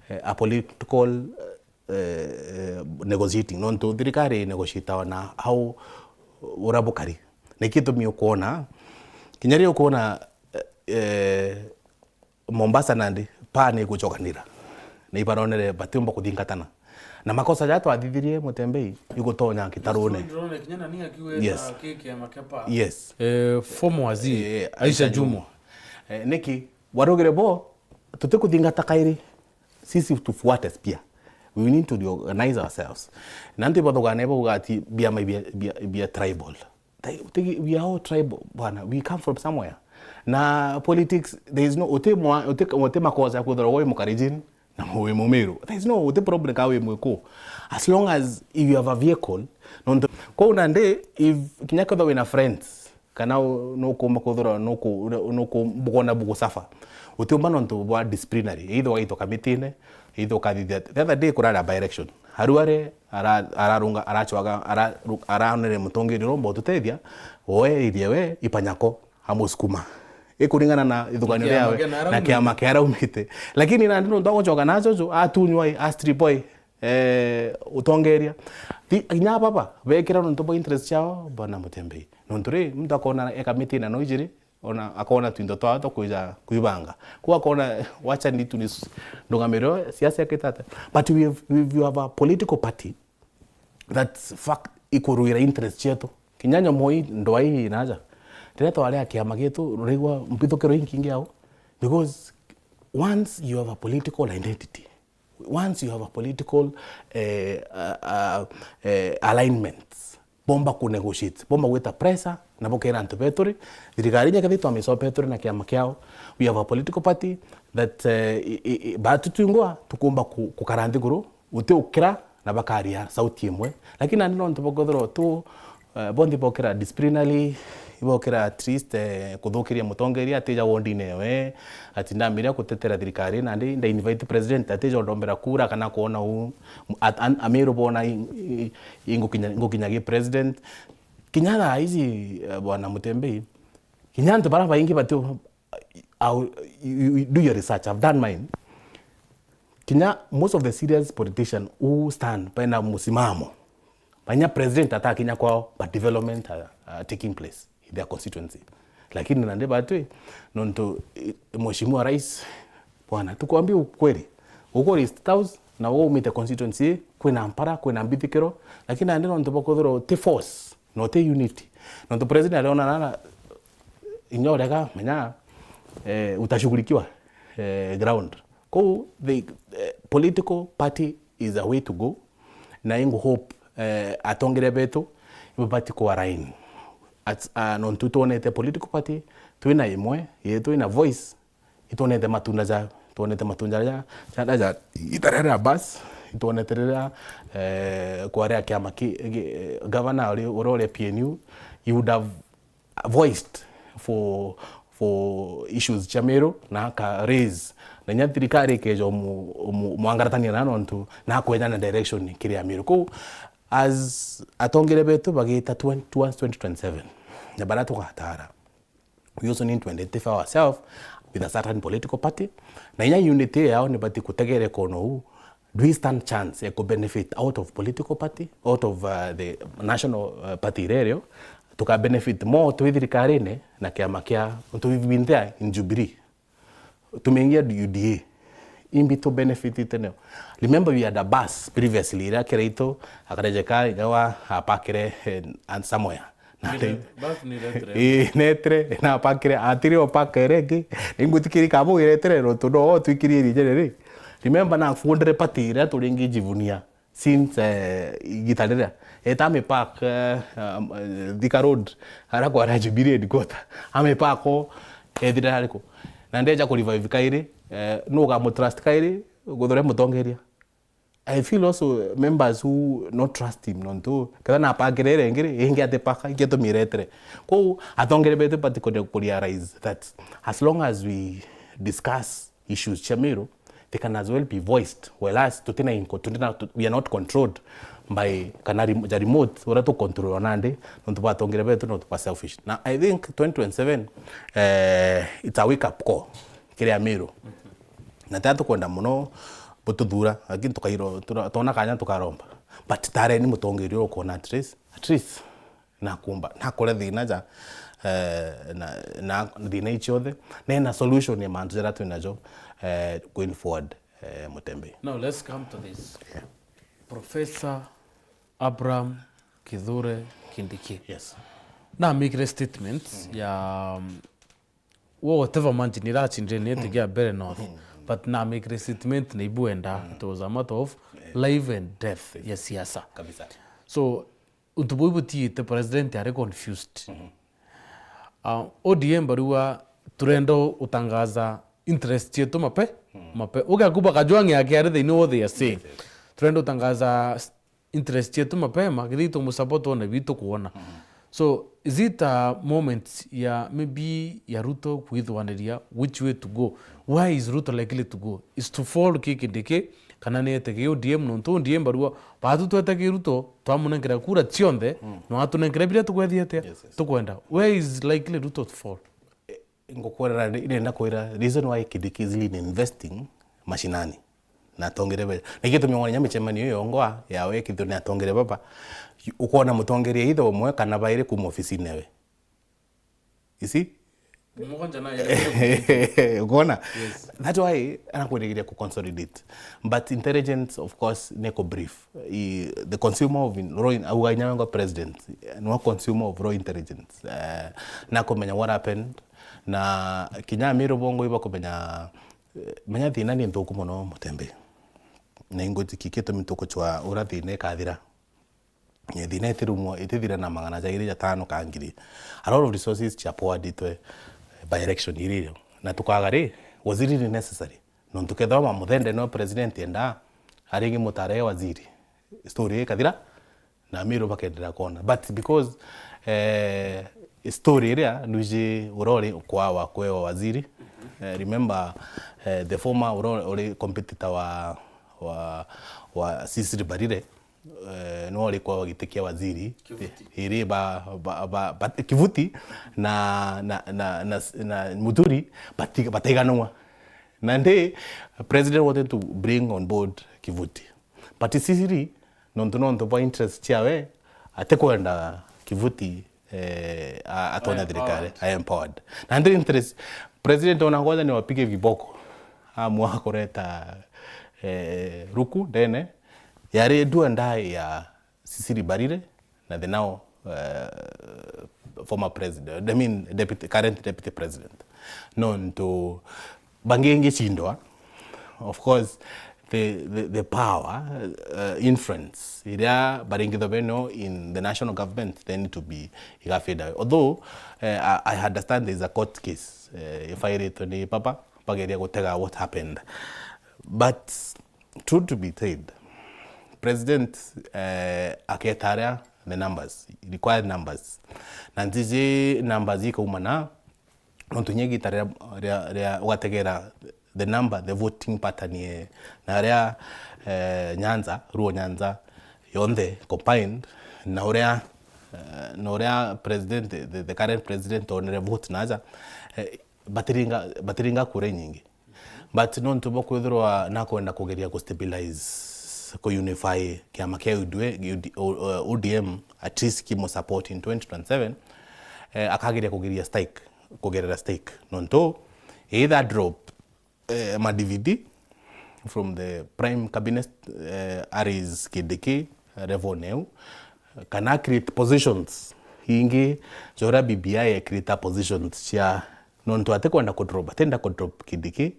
uh, a political, uh, uh, negotiating. Nontu thirikari negotiate na how uria bukari. Na ikitumi ukwona, kinya riria ukwona, uh, uh, Mombasa nandi, paa ni igucokanira. Na ibaronere batiumba kuthingatana. Na makosa ja twathithirie Mutembei, igutonya kitarune. Ndurone kinya nani akiweta. Yes. Ki kiama kia paa. Yes. Eh, former waziri, eh, Aisha Jumwa. Eh, niki? Warugire bo, tutikuthingata kairi. Sisi tufuate pia. We need to reorganize ourselves. Na antu ibathugane bauga ati biama bia, bia, bia tribal. They, they, we are all tribal, bwana. We come from somewhere. Na politics, there is no, uti mwa-, uti, uti makosa ya kwithirwa wi Mukalenjin na wi Mumiru. There is no, uti problem ka wi Mwiku. As long as if you have a vehicle, nontu, kou nandi, if, kinya kethwa wina friends, kana u-, nukumba kwithirwa nuku-, nuku-, bukona bugu suffer. Utiumba nontu bwa disciplinary. Either waitwa kamitine, either ukathithia. The other day kurari a by-election. Aruare, ara-, ararunga, arachwaga, ara-, araonere mutongeri uromba ututethia, we irie we, ipanyako, amusukuma. Ikuringana na ithuganio riawe na kiama kia araumite. Lakini nandi nontu agucoka na ajojo, atunywa i, a strip i, eh, utongeria. Thi-, kinya baba, bekira nontu bwa interest ciao, bwana Mutembei. Nontu ri, muntu akona e kamiti na no ijiri, ona akona twinto twao twa kwija kwibanga. Ku akona, wacha ni tuni s-, ndungamiro siasa ikitata. But we have, we, we have a political party that fact ikurwira interest cietu. Kinya nyomo ii, ndwa ii naja. Riria twari a kiama gietu, rurigwa mbithukiro inkingi au. Because once you have a political identity, once you have a political, eh, uh, uh, eh, alignment, bomba ku negotiate, bomba gwita pressure, na bukera antu betu ri, thirikari inya kethira twamicoa betu ri na kiama kiao, we have a political party that, eh, i, i, i, batu twingwa tukumba ku, kukara nthiguru, uti ukira na bakaria sauti imwe. Lakini nandi nontu bokethirwa tu, eh, bonthe bokira disciplinary, ibokira at least, eh, kuthukiria mutongeria atija wondine ewe, ati ndamiria kutetera thirikari, nandi nda invite president, atija undombera kura kana kuona u, at-, an-, Amiru bona i, i, i, ngukinya, ngukinya gi president. Kinya thaa ici, eh, bwana Mutembei, kinya antu bara baingi bati, I'll, you, you do your research, I've done mine. Kinya most of the serious politician who stand bena musimamo, banya president atakinya kwao, but development are, are taking place in their constituency. Lakini nandi batwi, nontu, eh, Mheshimiwa Rais, bwana, tukwambia ukweli, uko State House na uko umite constituency, kwina mpara, kwina mbithikiro, lakini nandi nontu bakuthirwa ti force, no ti unity. Nontu president aliona nana, inya urega, menya, eh, utashughulikiwa, eh, ground. Kou, the, eh, political party is a way to go, na ingu hope, eh, atongeria betu, ibabati ku align. At, ah, nontu twonete political party, twina imwe, yetu ina voice, itwonete matunda ja, twonete matunda ja, ja, ja, ja, ita riria bas, itwonete riria, eh, kwaria kiama ki, ki, eh, governor uri, uri, uri P N U, you would have voiced for, for issues cia Meru na aka raise. Na inya thirikari ikeja umu-, umu-, mwangaratania na nontu na kwejana direction kiri Amiru. Kou, as atongeria betu bagita twenty, towards twenty twenty-seven, na baria tugatara, we also need to identify ourselves with a certain political party. Na inya unity yao ni bati kutegere kono u, do we stand chance ya ku benefit out of political party, out of, uh, the national, uh, party iria irio, tuka benefit more twi thirikarine na kiama kia, untu we've been there in Jubilee. Tumeingia U D A. Imbi tu benefitite nio. Remember we had a bus previously iria Kiraitu akarejeka inya wa apakire, eh, and somewhere. Na Nire-, bus ni iretire. Ii, netire, na apakire, atiri opaka ere ingi. Ingwitikiri kabu iretire, nontu no o twikirie iri jere ri. Remember na fundire party iria turingi jivunia since, eh, igita riria. Eta ame park, eh, um, eh, Thika Road, ara kwa Jubilee headquarter. Ame park o, ethire ariku. Na ndeja ku revive kairi, eh, nu ugamu trust kairi, guthure mutongeria. I feel also members who not trust him, nontu ketha na pakire ere ngiri, ingi ati paka, ingi atumiretere. Kou, atongeria betu bati ku, ku realize that as long as we discuss issues cia Meru, they can as well be voiced. Whereas tutina inco-, tutina, tu-, we are not controlled by kana rem-, ja remote, uria tu control nandi, nontu bwa atongeria betu, nontu bwa selfish. Na I think twenty twenty-seven, eh, it's a wake up call kiri Amiru. Na tia tukwenda muno bututhura, lakini tukairo-, tura-, twona kanya tukaromba. But tareni mutongeria uria ukona at least, at least, nakumba, nakore thina ja, eh, na, na thina iu ciothe, na ena solution ya mantu jaria twinajo, eh, going forward, eh, Mutembei. Now let's come to this. Yeah. Professor Abraham Kithure Kindiki. Yes. Na amekire statement, mm, ya, um, wo whatever manji nirachindire ni etigia mbere North. Mm. But na amekire statement na ibuenda, mm, it was a matter of, yeah, life and death, yes, ya siasa. Kabisa. So, untu buu butiite president ari confused. Mhm. Ah, O D M barua turenda utangaza interest cietu mape-, mhm, mape-, ugakuba Kajwang' yake ari thiini wo they are saying. Yes, yes. Turenda utangaza s-, interest cietu mapema, kithi tumusupport one bitu kuona. Mhm. So, is it a moment ya maybe ya Ruto kwithwaniria which way to go? Where is Ruto likely to go? Is to fall ki Kindiki, Kana ni etege O D M, nontu O D M barua, baatu twetege Ruto, twamunenkera kura cionthe, mm, na atunenkere biria tukwethia atia? Yes, yes. Tukwenda. Where is likely Ruto to fall? Ngukwerera, irenda kwira reason why Kindiki is really investing mashinani. Na atongere be. Na gitumi wona nya micemanio iyo yongwa yawe kithio ni atongere baba. Ukoona mutongeria either umwe kana bairi kuma ofisini ewe. You see? Mugwanja na ya. Ukoona? Yes. That's why anakwirigiria ku consolidate. But intelligence, of course, ni ku brief. I, the consumer of in-, raw in-, auga inya wengo president, no consumer of raw intelligence. Uh, na kumenya what happened. Na kinya Amiru bongo iba kumenya, eh, menya thina ni nthuku muno Mutembe. Na ingwitikia gitumi tukuchwa ura thina ikathira. Eh, thina itirumwo, itithira na magana jairi jatano ka ngiri. A lot of resources cia poureditwe by election iri. Na tukaga ri, was it really necessary? Nontu kethirwa Muthende no president enda, aringi mutare waziri. Story ikathira, na Amiru bakendera kona. But because, eh, story iria nuiji urori kwa wa kwewa waziri. Eh, remember, eh, the former uro-, uri competitor wa, wa, wa Cecily Mbarire, eh, no uri kwa giti kia waziri. Kivuti. Iri ba, ba, ba, ba, Kivuti na, na, na, na, na Muturi bati-, bataiganwa. Na ndi president wanted to bring on board Kivuti. But Cecily, nontu, nontu bwa interest ciawe, atikwenda Kivuti, eh, a-, atonya thirikari, ae empowered. Na ndi interest, president ona ngoja ni wapige viboko. Amua kureta, eh, Ruku ndene. Yari do and die ya Cecily Mbarire na the now, uh, former president, I mean, deputy, current deputy president. Nontu bangi ingicindwa, of course, the, the, the power, uh, influence iria baringitho beno in the national government then to be igafade away. Although, uh, I, I understand there is a court case, uh, ifairitwe ni baba, bageria gutega what happened. But truth to be said, president, eh, aketa aria the numbers, required numbers. Na ntiji numbers ikaumana, nontu nya igita ria, ria, ria ugategera the number, the voting pattern ye, na aria, eh, Nyanza, Luo Nyanza yonthe combined, na uria, eh, na uria president, the, the current president onere vote naja, eh, batiringa, batiringa kura inyingi. But nontu bwa kwithirwa nakwenda kugeria ku stabilize, ku unify kiama kia U D A, U D, O-, O D M, at least kimu support in twenty twenty-seven, eh, akageria kugeria stake, kugerera stake. Nontu either drop, eh, ma D V D from the prime cabinet, eh, aris Kindiki level neu, kana create positions ingi, jora B B I e create positions cia, nontu atikwenda ku drop, atenda ku drop Kindiki,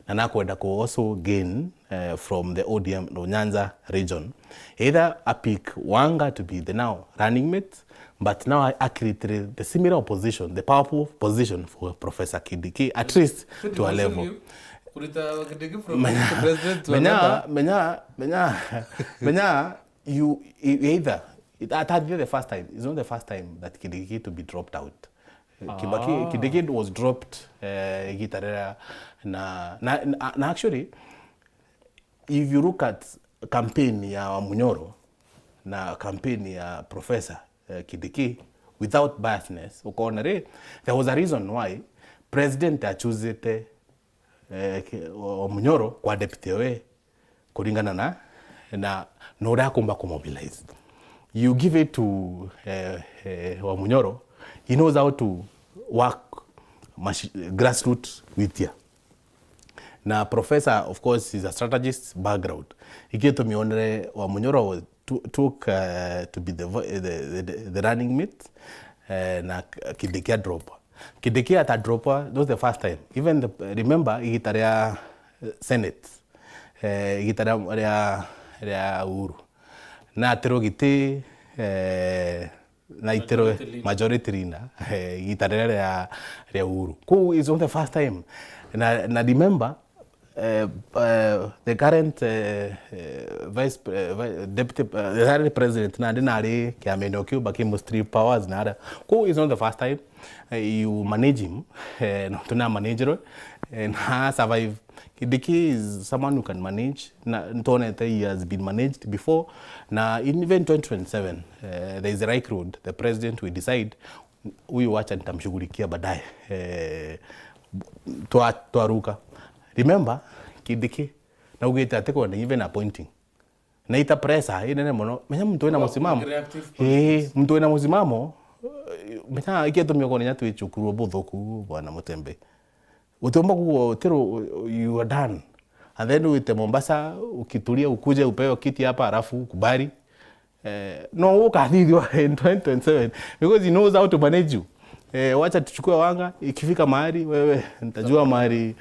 na nakwenda ku also gain, eh, from the O D M Nyanza region. Either a pick Wanga to be the now running mate, but now I, I create the, the similar opposition, the powerful position for Professor Kindiki, at least to a level. Kurita Kindiki from president to another. Menya, menya, menya, menya, you, you either, it, that, that the first time, it's not the first time that Kindiki to be dropped out. Kibaki, ah. Kindiki was dropped, eh, igita riria na, na, na, na actually, if you look at campaign ya Wamunyoro na campaign ya Professor, eh, Kindiki, without biasness, ukona ri, there was a reason why president achuzite, eh, ki-, Wamunyoro kwa deputy we kuringana na, na, na uria akumba ku mobilize. You give it to, eh, eh, Wamunyoro, he knows how to work machi-, grassroots with here. Na Professor, of course, is a strategist background. Ikio tumionere Wamunyoro to-, took, uh, to be the, vo-, the, the, the running mate, uh, na Kindiki a drop. Kindiki ata drop, that was the first time. Even the, remember, igita ria, uh, Senate, eh, igita ria, ria, ria Uhuru. Na atirwo giti, eh, na itirwo majority leader, eh, igita riria ria, ria Uhuru. Kou is not the first time. Na, na remember, eh, eh, the current, eh, eh, vice, eh, vi-, deputy, eh, the current president, nandi nari kiamene o kiu, bakimu strip powers na aria. Kou is not the first time, eh, you manage him, eh, no tuna managerwe, And ha survive. Kindiki is someone who can manage. Na ntonete he has been managed before. Na in even twenty twenty-seven, eh, there is a likelihood the president will decide, "Huyu wacha nitamshughulikia baadaye." Eh, twa-, twaruka. Remember, Kindiki, naugite ati kwenda even appointing. Na ita pressure inene mono. Menya muntu wina musimamo. Reactive politics. Ii, muntu wina musimamo, eh, menya ikiatumia kwona nya twichukurwo buthuku, bwana Mutembe. Utiumba kuuga utiro, you are done. And then wite Mombasa, ukitulia, ukuje upewe kiti hapa, alafu ukubali. Eh, no ukathithwa in twenty twenty-seven, because he knows how to manage you. Eh, wacha tuchukue wanga, ikifika mahali, wewe, nitajua mahali.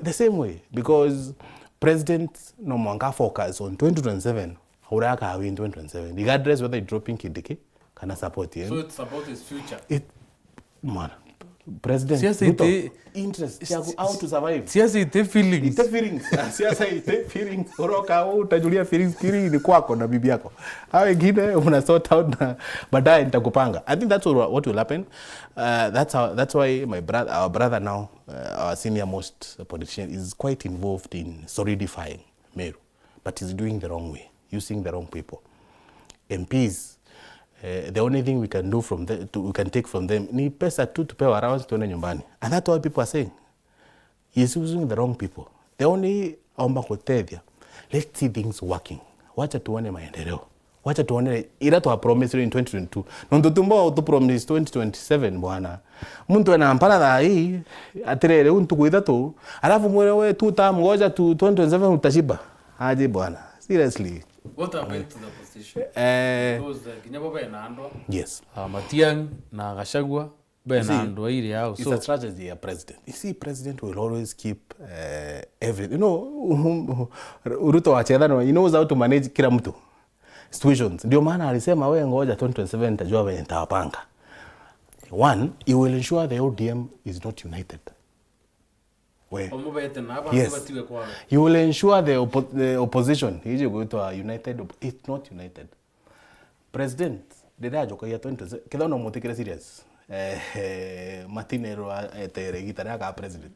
The same way, because president no mwanka focus on twenty twenty-seven, uria akawin twenty twenty-seven, regardless whether you dropping Kindiki kana support yenu. So it's about his future. It, mwana, President Siasa Ruto, ite-, interest yaku, how to survive. Siasa ite feelings. Ite feelings. Siasa ite feelings. Uroka, utajulia feelings kiri ni kwako na bibi yako. Hao wengine una sort out na baadaye nitakupanga. I think that's what, what will happen. Uh, that's how, that's why my brother, our brother now, uh, our senior most politician, is quite involved in solidifying Meru, but he's doing the wrong way, using the wrong people. M Ps, eh, the only thing we can do from the, to, we can take from them ni pesa tu, tupewe allowance, tuende nyumbani. And that's what people are saying. He's using the wrong people. The only, aomba kutethia. Let's see things working. Wacha tuone maendeleo. Wacha tuone ira twa promise in twenty twenty-two. Nontu tumba utu promise twenty twenty-seven, bwana. Muntu ena mpara thaa hii, atirere, u ntuku ithatu, alafu mwire we two term, ngoja tu twenty twenty-seven utashiba. Aje bwana, seriously. What happened to the opposition? Eh. Because, uh, kinya bo bena andwa. Yes. Ah, Matiang'i na Gachagua, bena andwa iri ao. It's a strategy ya president. You see, president will always keep, uh, everything. You know, Ruto wa chetha no, he knows how to manage kila mtu. Situations. Ndio maana alisema, "We ngoja twenty twenty-seven, nitajua venye nitawapanga." One, he will ensure the O D M is not united. We. Omubete na aba. Yes. Batiwe kwao. He will ensure the oppo-, the opposition, iji gwitwa united, op-, it's not united. President, riria ajokagia twenty twenty-seven, kethira no mutikire serious. Eh, eh, Martin Ero a-, etere gita ria ka president.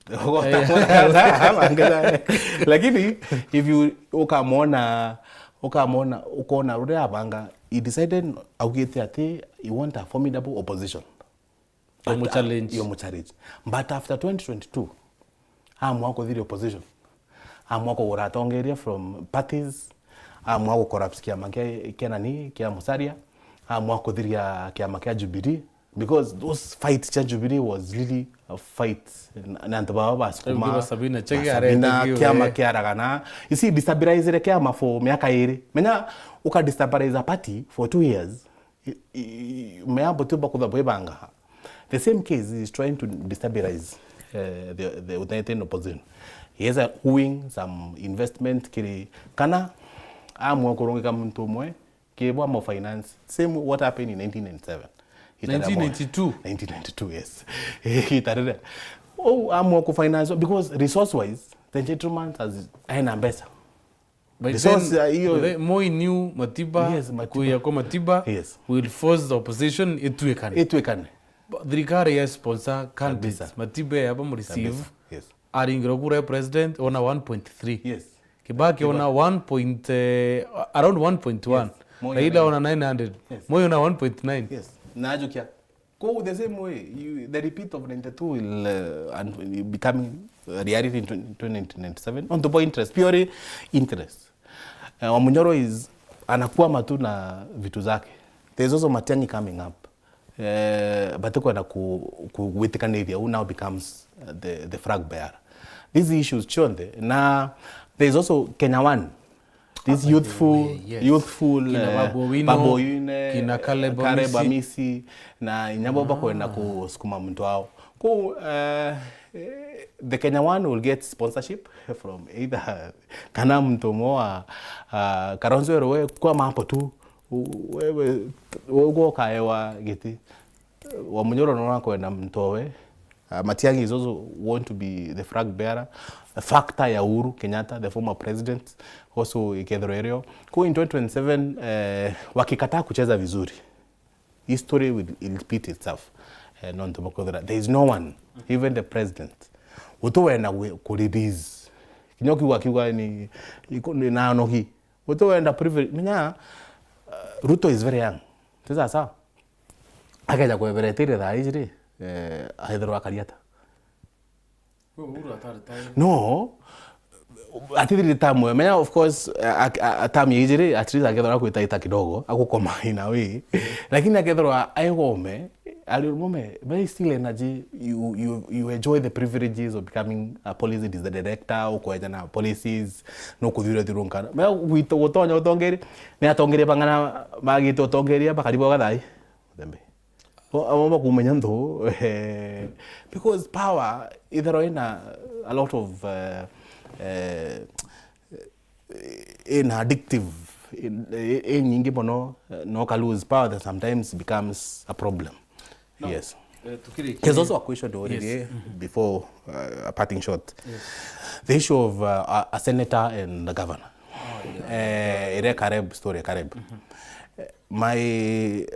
Lakini, if you, ukamwona, ukamwona, ukona ruria abanga, he decided, augite ati, he want a formidable opposition. But, uh, challenge. Yo mu challenge. But after twenty twenty-two, amua kuthiria opposition. Amua kugura atongeria from parties. Amua ku collapse kiama kia, kia nani, kia Musalia. Amua kuthiria kiama kia Jubilee. Because those fights cia Jubilee was really a fight. Na, na antu baba basukuma. Sabina Chege areta kiama kiaragana. You see, destabilize kiama for miaka iri. Menya, uka destabilize a party for two years. I, i, i, meambo tu bakutha bwibanga. The same case is trying to destabilize, eh, the, the United Opposition. He is, uh, wooing some investment kiri, kana amua kurungika muntu umwe, kibwa mo finance. Same what happened in nineteen ninety-seven. Nineteen ninety-two? Nineteen ninety-two, yes. Itarire. Oh, amua ku finance because resource wise, the gentleman has ena mbesa. By then, uh, hiyo, Moi knew Matiba, yes, Matiba. Kuya kwa Matiba, yes, will force the opposition itwikane. Itwikane. Thirikari ya sponsor candidates. Kabisa. Matiba ya ba mu receive. Kabisa. Yes. Aringirwa kura ya president, ona one point three. Yes. Kibaki ona one point, eh, around one point one. Yes. Moi Raila ona nine hundred. Yes. Moi ona one point nine. Yes. Na ajukia. Go the same way. You, the repeat of ninety-two will, uh, and will become a reality in twenty, twenty ninety-seven. On the point interest, purely interest. Uh, Wamunyoro is anakwama tu na vitu zake. There's also Matiang'i coming up. Uh, but kwenda ku, ku, gwitikanithia, who now becomes, uh, the, the flag bearer. These issues chionthe. Na there's also Kenya One. This youthful, yes, youthful, kina, eh, Babu Owino, Babu Owino, kina Caleb, Caleb Amisi. Amisi, na inya bo bakwenda kusukuma muntu wao. Ku, eh, eh, the Kenya One will get sponsorship from either kana muntu umwe wa, ah, Kalonzo Ero we kwa mambo tu, u-, wewe, wewe ukaewa giti. Wamunyoro no akwenda muntu owe. Uh, Matiang'i is also want to be the flag bearer. A factor ya Uhuru Kenyatta, the former president, also ikethirwa irio. Ko in twenty twenty-seven, eh, wakikataa kucheza vizuri, history will, will repeat itself. Eh, nontu bakwithira, there is no one, even the president, Uti wenda gwi-, ku release. Kinya ukiuga, akiuga ni, iku-, ni nanogi. Uti wenda privilege. Menya, uh, Ruto is very young. Ti sawa sawa? Akeja kweberetire thaa iji ri, eh, aethirwa akari ata? Uhuru atari time. No, atithirire time we. Menya, of course, a, a, a, time ya iji ri, at least akethirwa akwita ita kidogo, agukoma in a way. Lakini akethirwa aigome, ari mume, very still energy, you, you, you enjoy the privileges of becoming a policy dis-, director, ukweja na policies, no kuthiura thiurunka. Menya, gwito gutonya utongeri, ni atongeri bang'ana bagite utongeria, bakari boga thai. Thembe. O, abo bakumenya nthu, eh, because power, ithero ina a lot of, eh, eh, ina addictive, in, i, i nyingi mono, eh, no ka lose power that sometimes becomes a problem. Yes. Eh, tukirikia. There's also a question already, yes, eh, before, uh, a parting shot. Yes. The issue of, uh, a, a senator and the governor. Oh, yeah. Eh, ire Caleb, story ya Caleb. Eh, my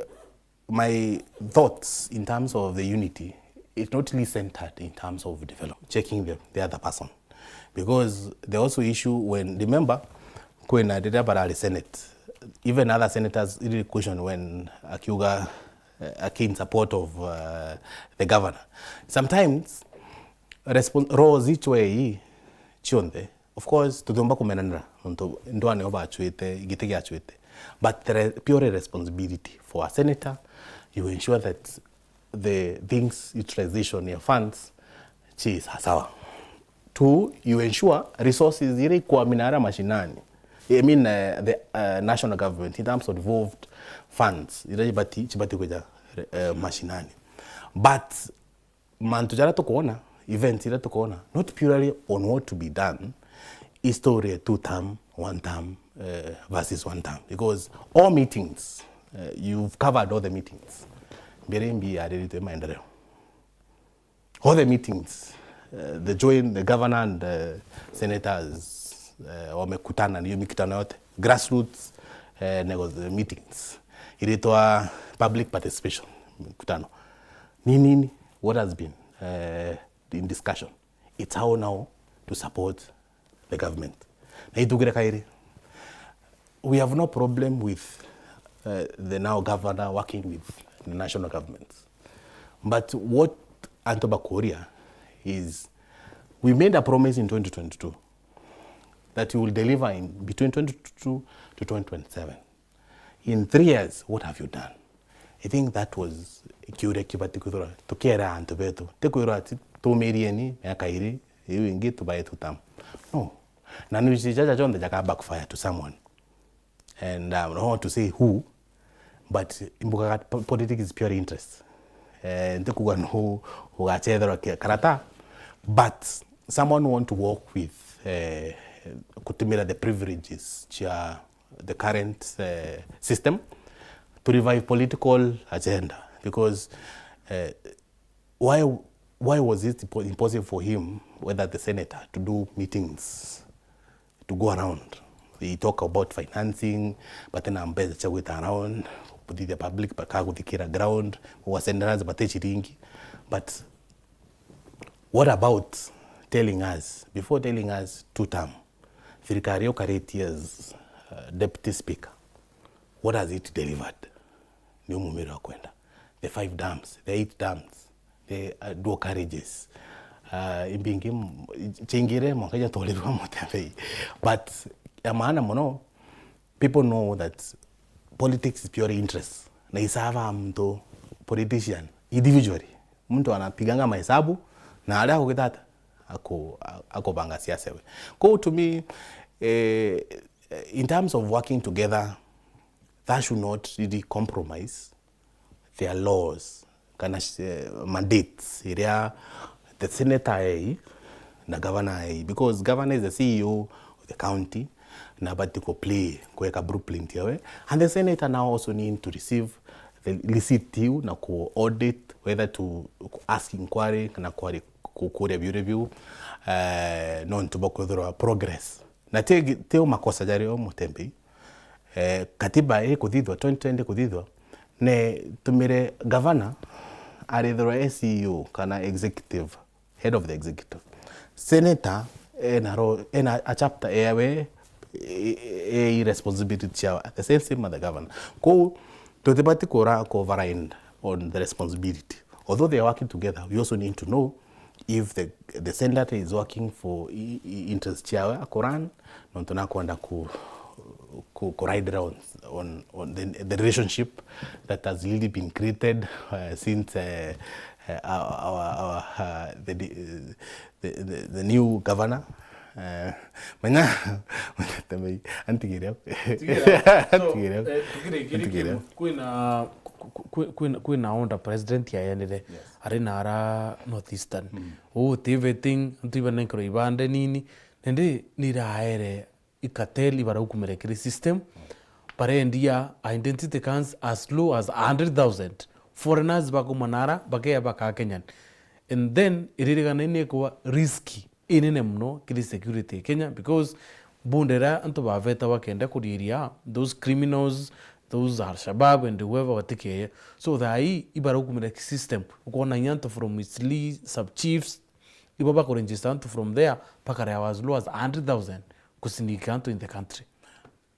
my thoughts in terms of the unity is not really centered in terms of develop, checking the, the other person. Because the also issue when, remember, kwina riria barari Senate, even other senators really question when akiuga, uh, aki in support of, uh, the governor. Sometimes, respon-, roles ichwe ii chionthe, of course, tutiumba kumenanira, nontu ndwani o bachwite, giti giachwite. But the re-, purely responsibility for a senator, you ensure that the things, utilization ya funds, chi sawa sawa. Two, you ensure resources iria ikwamina aria mashinani. I mean, uh, the, uh, national government in terms of devolved funds, iria chibati, chibati kuja, uh, mashinani. But mantu jaria tukwona, events iria tukwona, not purely on what to be done, is story ya two term, one term, eh, versus one term. Because all meetings, eh, you've covered all the meetings. Mbere mbi yariritwe maendeleo. All the meetings, eh, the joint, the governor and the senators, eh, wamekutana, niyo mikutano yote. Grassroots, eh, nego-, meetings. Iritwa public participation, mikutano. Ni nini? What has been, eh, in discussion? It's how now to support the government. Na itugire kairi, we have no problem with, uh, the now governor working with the national government. But what antu bakuria is, we made a promise in twenty twenty-two that we will deliver in between twenty twenty-two to twenty twenty-seven. In three years, what have you done? I think that was kiuria kibati kwithirwa tukiera antu betu. Ti kwirwa ati tumirieni miaka iri, iu ingi tubae two term. No. Na news jaja jonthe jaka backfire to someone. And, um, I don't want to say who, but imbugaga po-, politics is pure interest. Eh, ntikuga no ugachetherwa ki-, karata, but someone want to work with, eh, kutumira the privileges cia the current, eh, system to revive political agenda, because, eh, why, why was it impo-, impossible for him, whether the senator, to do meetings, to go around? He talk about financing, but then mbeca cia gwita around, kuthithia public, baka guthikira ground, wa centralize bate chiringi. But what about telling us, before telling us two term, thirikari ukaritie as, uh, deputy speaker, what has it delivered? Ni umumiro wa kwenda. The five dams, the eight dams, the, uh, dual carriages. Uh, imbingi m-, chingire mwanka jatorirwa Mutembei. But ya maana mono, people know that politics is purely interest. Na isava mtu politician individually. Mtu anapiganga mahesabu na aria akugitata aku-, a-, akubanga siasa we. Kwa to me, eh, in terms of working together, that should not really compromise their laws kana, eh, mandates iria the senator ai na governor ai, because governor is the C E O of the county, na abati ku play kweka blueprint yawe, and the senator now also need to receive the receipt iu na ku audit, whether to ask inquiry kana kwari ku-, kuria biuria biu, eh, nontu bwa kwithirwa progress. Na ti, ti o makosa jari o Mutembei. Eh, katiba ikuthithwa, twenty twenty kuthithwa, ne tumire governor arithirwa e C E O kana executive, head of the executive. senator ena ro-, ena a chapter ewe, e, e, e responsibility ciawe. The same, same as the governor. Kou, tutibati kura ku override on the responsibility. Although they are working together, we also need to know if the, the senator is working for i-, i-, interest ciawe akuran, nontu nakwenda ku, ku, ku ride around on, on the, the relationship that has really been created, uh, since, uh, uh, our, our, our, uh, the, the, the, the, the new governor. Uh, menya, antigire au. Antigire au. Antigire au. Kwina, kwi-, kwi-, kwina, kwina order president yayanire. Yes. Ari na ara North Eastern. Mm. Uu ti vetting, antu ibanenkerwa ibande nini, nende niraere i cartel ibaraukumire kiri system, barendia identity cards as low as a hundred thousand. Foreigners bakuma nara, bakeya baka Kenyan. And then, iririkana ni ikwa risky inene muno kiri security ya Kenya, because bunde iria antu baveta bakenda kuriria those criminals, those Al-Shabaab and whoever batikeye. So, thaa ii ibaraukumire ki system, ukona inya antu from Eastleigh, sub chiefs, ibo bakuregister antu from there, bakarea as low as a hundred thousand kusinika antu in the country.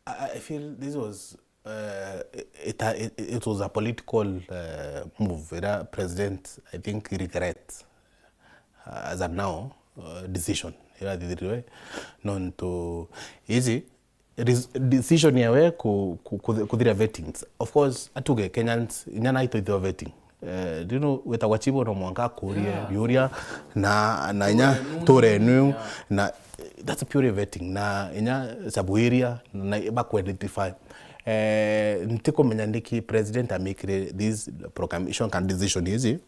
I, I feel this was, uh, it, it, it was a political, uh, move. Ira president, I think, he regret, uh, as a now, uh, decision ira thithiriwe. Nontu, iji, res-, decision yawe ku-, ku-, ku-, kuthira vettings. Of course, atuge Kenyans, inya naitwa ithwa vetting. Eh, do you know, wetagwa chief no mwanka akurie, yeah, biuria, na, na inya ture enu, yeah, na, eh, that's purely vetting. Na inya sabu area, na baku identify. Eh, ntikumenya niki president amikire this proclamation kana decision ici,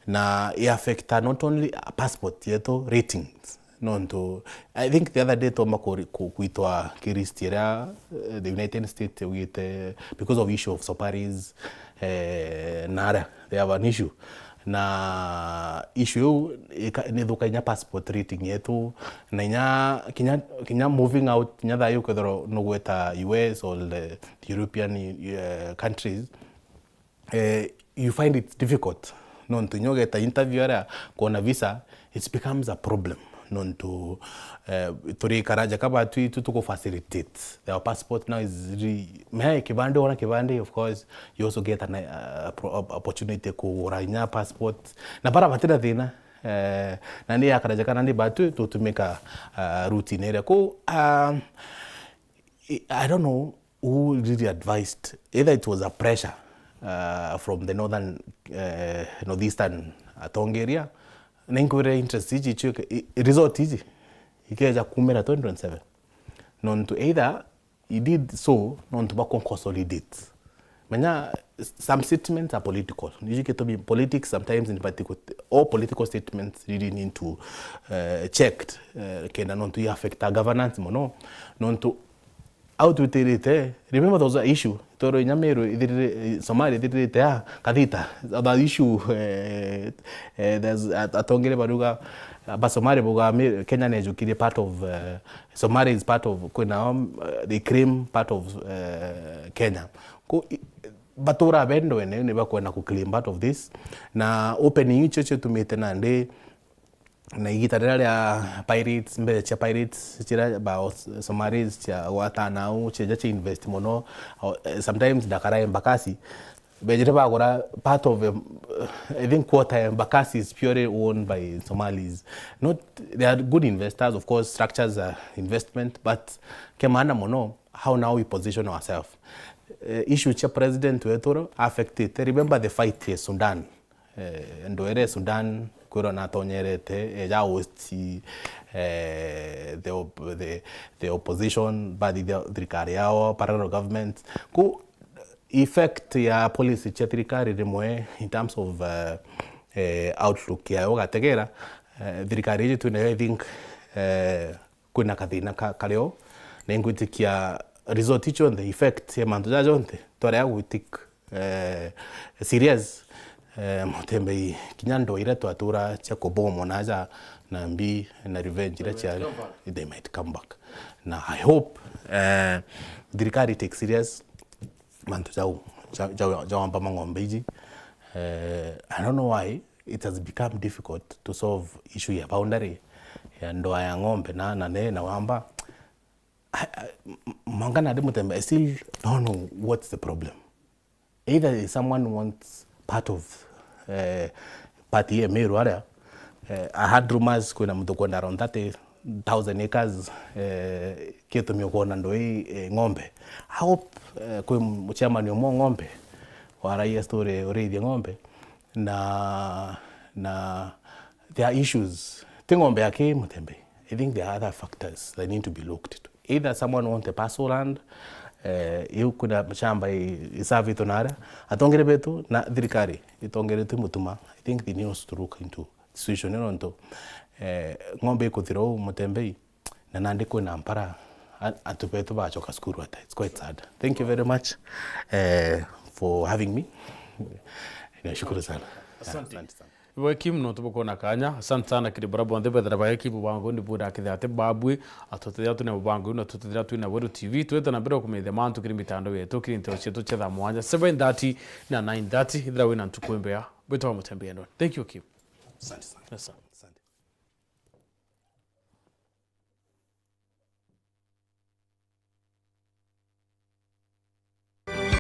na i affecta not only passport yetu, ratings. Nontu, I think the other day twamba kuri-, ku-, kwitwa ki list iria, eh, the United States ugite because of issue of Somalis, eh, na aria, they have an issue. Na issue iu ika-, nithuka inya passport rating yetu, na inya kinya, kinya moving out, kinya thayu ukethirwa nugweta U S or the European, eh, countries, eh, you find it difficult. Nontu inya ugeta interview aria kwona visa, it becomes a problem. Nontu, eh, turi karaja kaba tu, tu tuku facilitate. Their passport now is re-, me kibande, ona kibande, of course, you also get an, uh, pro-, op-, opportunity kugura inya passport. Na bara batira thina, eh, na ni ya karaja kana ni batu tutumika, uh, routine iria. Ku, um, I, I don't know who really advised, either it was a pressure, uh, from the northern, uh, northeastern atongeria, na inkwire interest iji icio ke-, i-, result iji ikeja kumira twenty twenty-seven. Nontu either he did so, nontu ba consolidate. Menya, s-, some statements are political. Niji gitumi politics sometimes in particular, all political statements really need to, uh, checked, uh, kenda nontu i affecta governance mono. Nontu au twitirite, remember there was a issue, toro inya Meru ithirire, eh, Somalia ithiririte a kathita, the issue, eh, eh, there's, at-, atongere baruga, ba Somalia buga Meru, Kenya nejukirie part of, eh, Somalia is part of, kwina, um, eh, they claim part of, eh, Kenya. Ku-, i-, batura bendwene ni bakwenda ku claim part of this, na opening icio cio tumite nandi na igita riria ria pirates, mbere cia pirates, ciria ba Os-, Somalis cia gwatana au, cieja cia invest mono, o, eh, sometimes ndakara Embakasi. Bejire bagura part of, em, I think quarter ya Embakasi is purely owned by Somalis. Not, they are good investors, of course, structures are investment, but ke maana mono, how now we position ourselves. Eh, issue cia president wetu affected. Remember the fight ya Sudan. Eh, ndwere Sudan, kwirwa natonyerete, eja host, eh, the op-, the, the opposition, bathithia thirikari yao, parallel government. Ku effect ya policy cia thirikari rimwe in terms of, eh, eh, outlook yayo ugategera, eh, thirikari iji twinayo, I think, eh, kwina kathina ka-, kario, na ingwitikia result ii cionthe, effect ya mantu jaa jonthe, twaria gwitik, eh, serious, eh, Mutembei, kinya ndwaa iria twatura cia kubomwa na aja na mbi na revenge iria ciari, they might come back. Na I hope, eh, thirikari take serious mantu jau, ja, ja, ja wamba mang'ombe iji. Eh, I don't know why it has become difficult to solve issue ya boundary. ya ndoa ya ng'ombe na, na ne, na wamba. I, I, m-, m-, mwanka nandi Mutembe, I still don't know what's the problem. Either someone wants part of, eh, part ya Meru aria, eh, I heard rumors kwina muntu kwenda around thirty thousand acres, eh, kitumio kwona ndoi, eh, ng'ombe. I hope, eh, kwi mu-, chairman umwe wa ng'ombe, waragia story urithie ng'ombe, na, na there are issues. Ti ng'ombe yake Mutembe. I think there are other factors that need to be looked to. Either someone want a parcel land, eh, iu kuna shamba i-, isavitwe na aria, atongere betu na thirikari itongeretwe Mutuma. I think they need also to look into situation ino nto, eh, ng'ombe ikuthira uu Mutembei, na nandi kwina mpara, a-, antu betu bachoka cukuru ata. It's quite sad. Thank you very much, eh, for having me. Nashukuru sana. Asante. Asante sana. Ibo Kim, no tubukona kanya. Asante sana kiri bara bonthe bethira baeki bubango ni bura kithe ati babwi, atutethia tune bubango na tutethia tune Weru T V, twete na mbere kumethia mantu kiri mitandao yetu, kiri nteo cietu cia thaa mwanja, seven thirty na nine thirty, ithira wina ntuku imbea, bwitwa Mutembe Endon. Thank you, Kim. Asante sana. Yes, sir.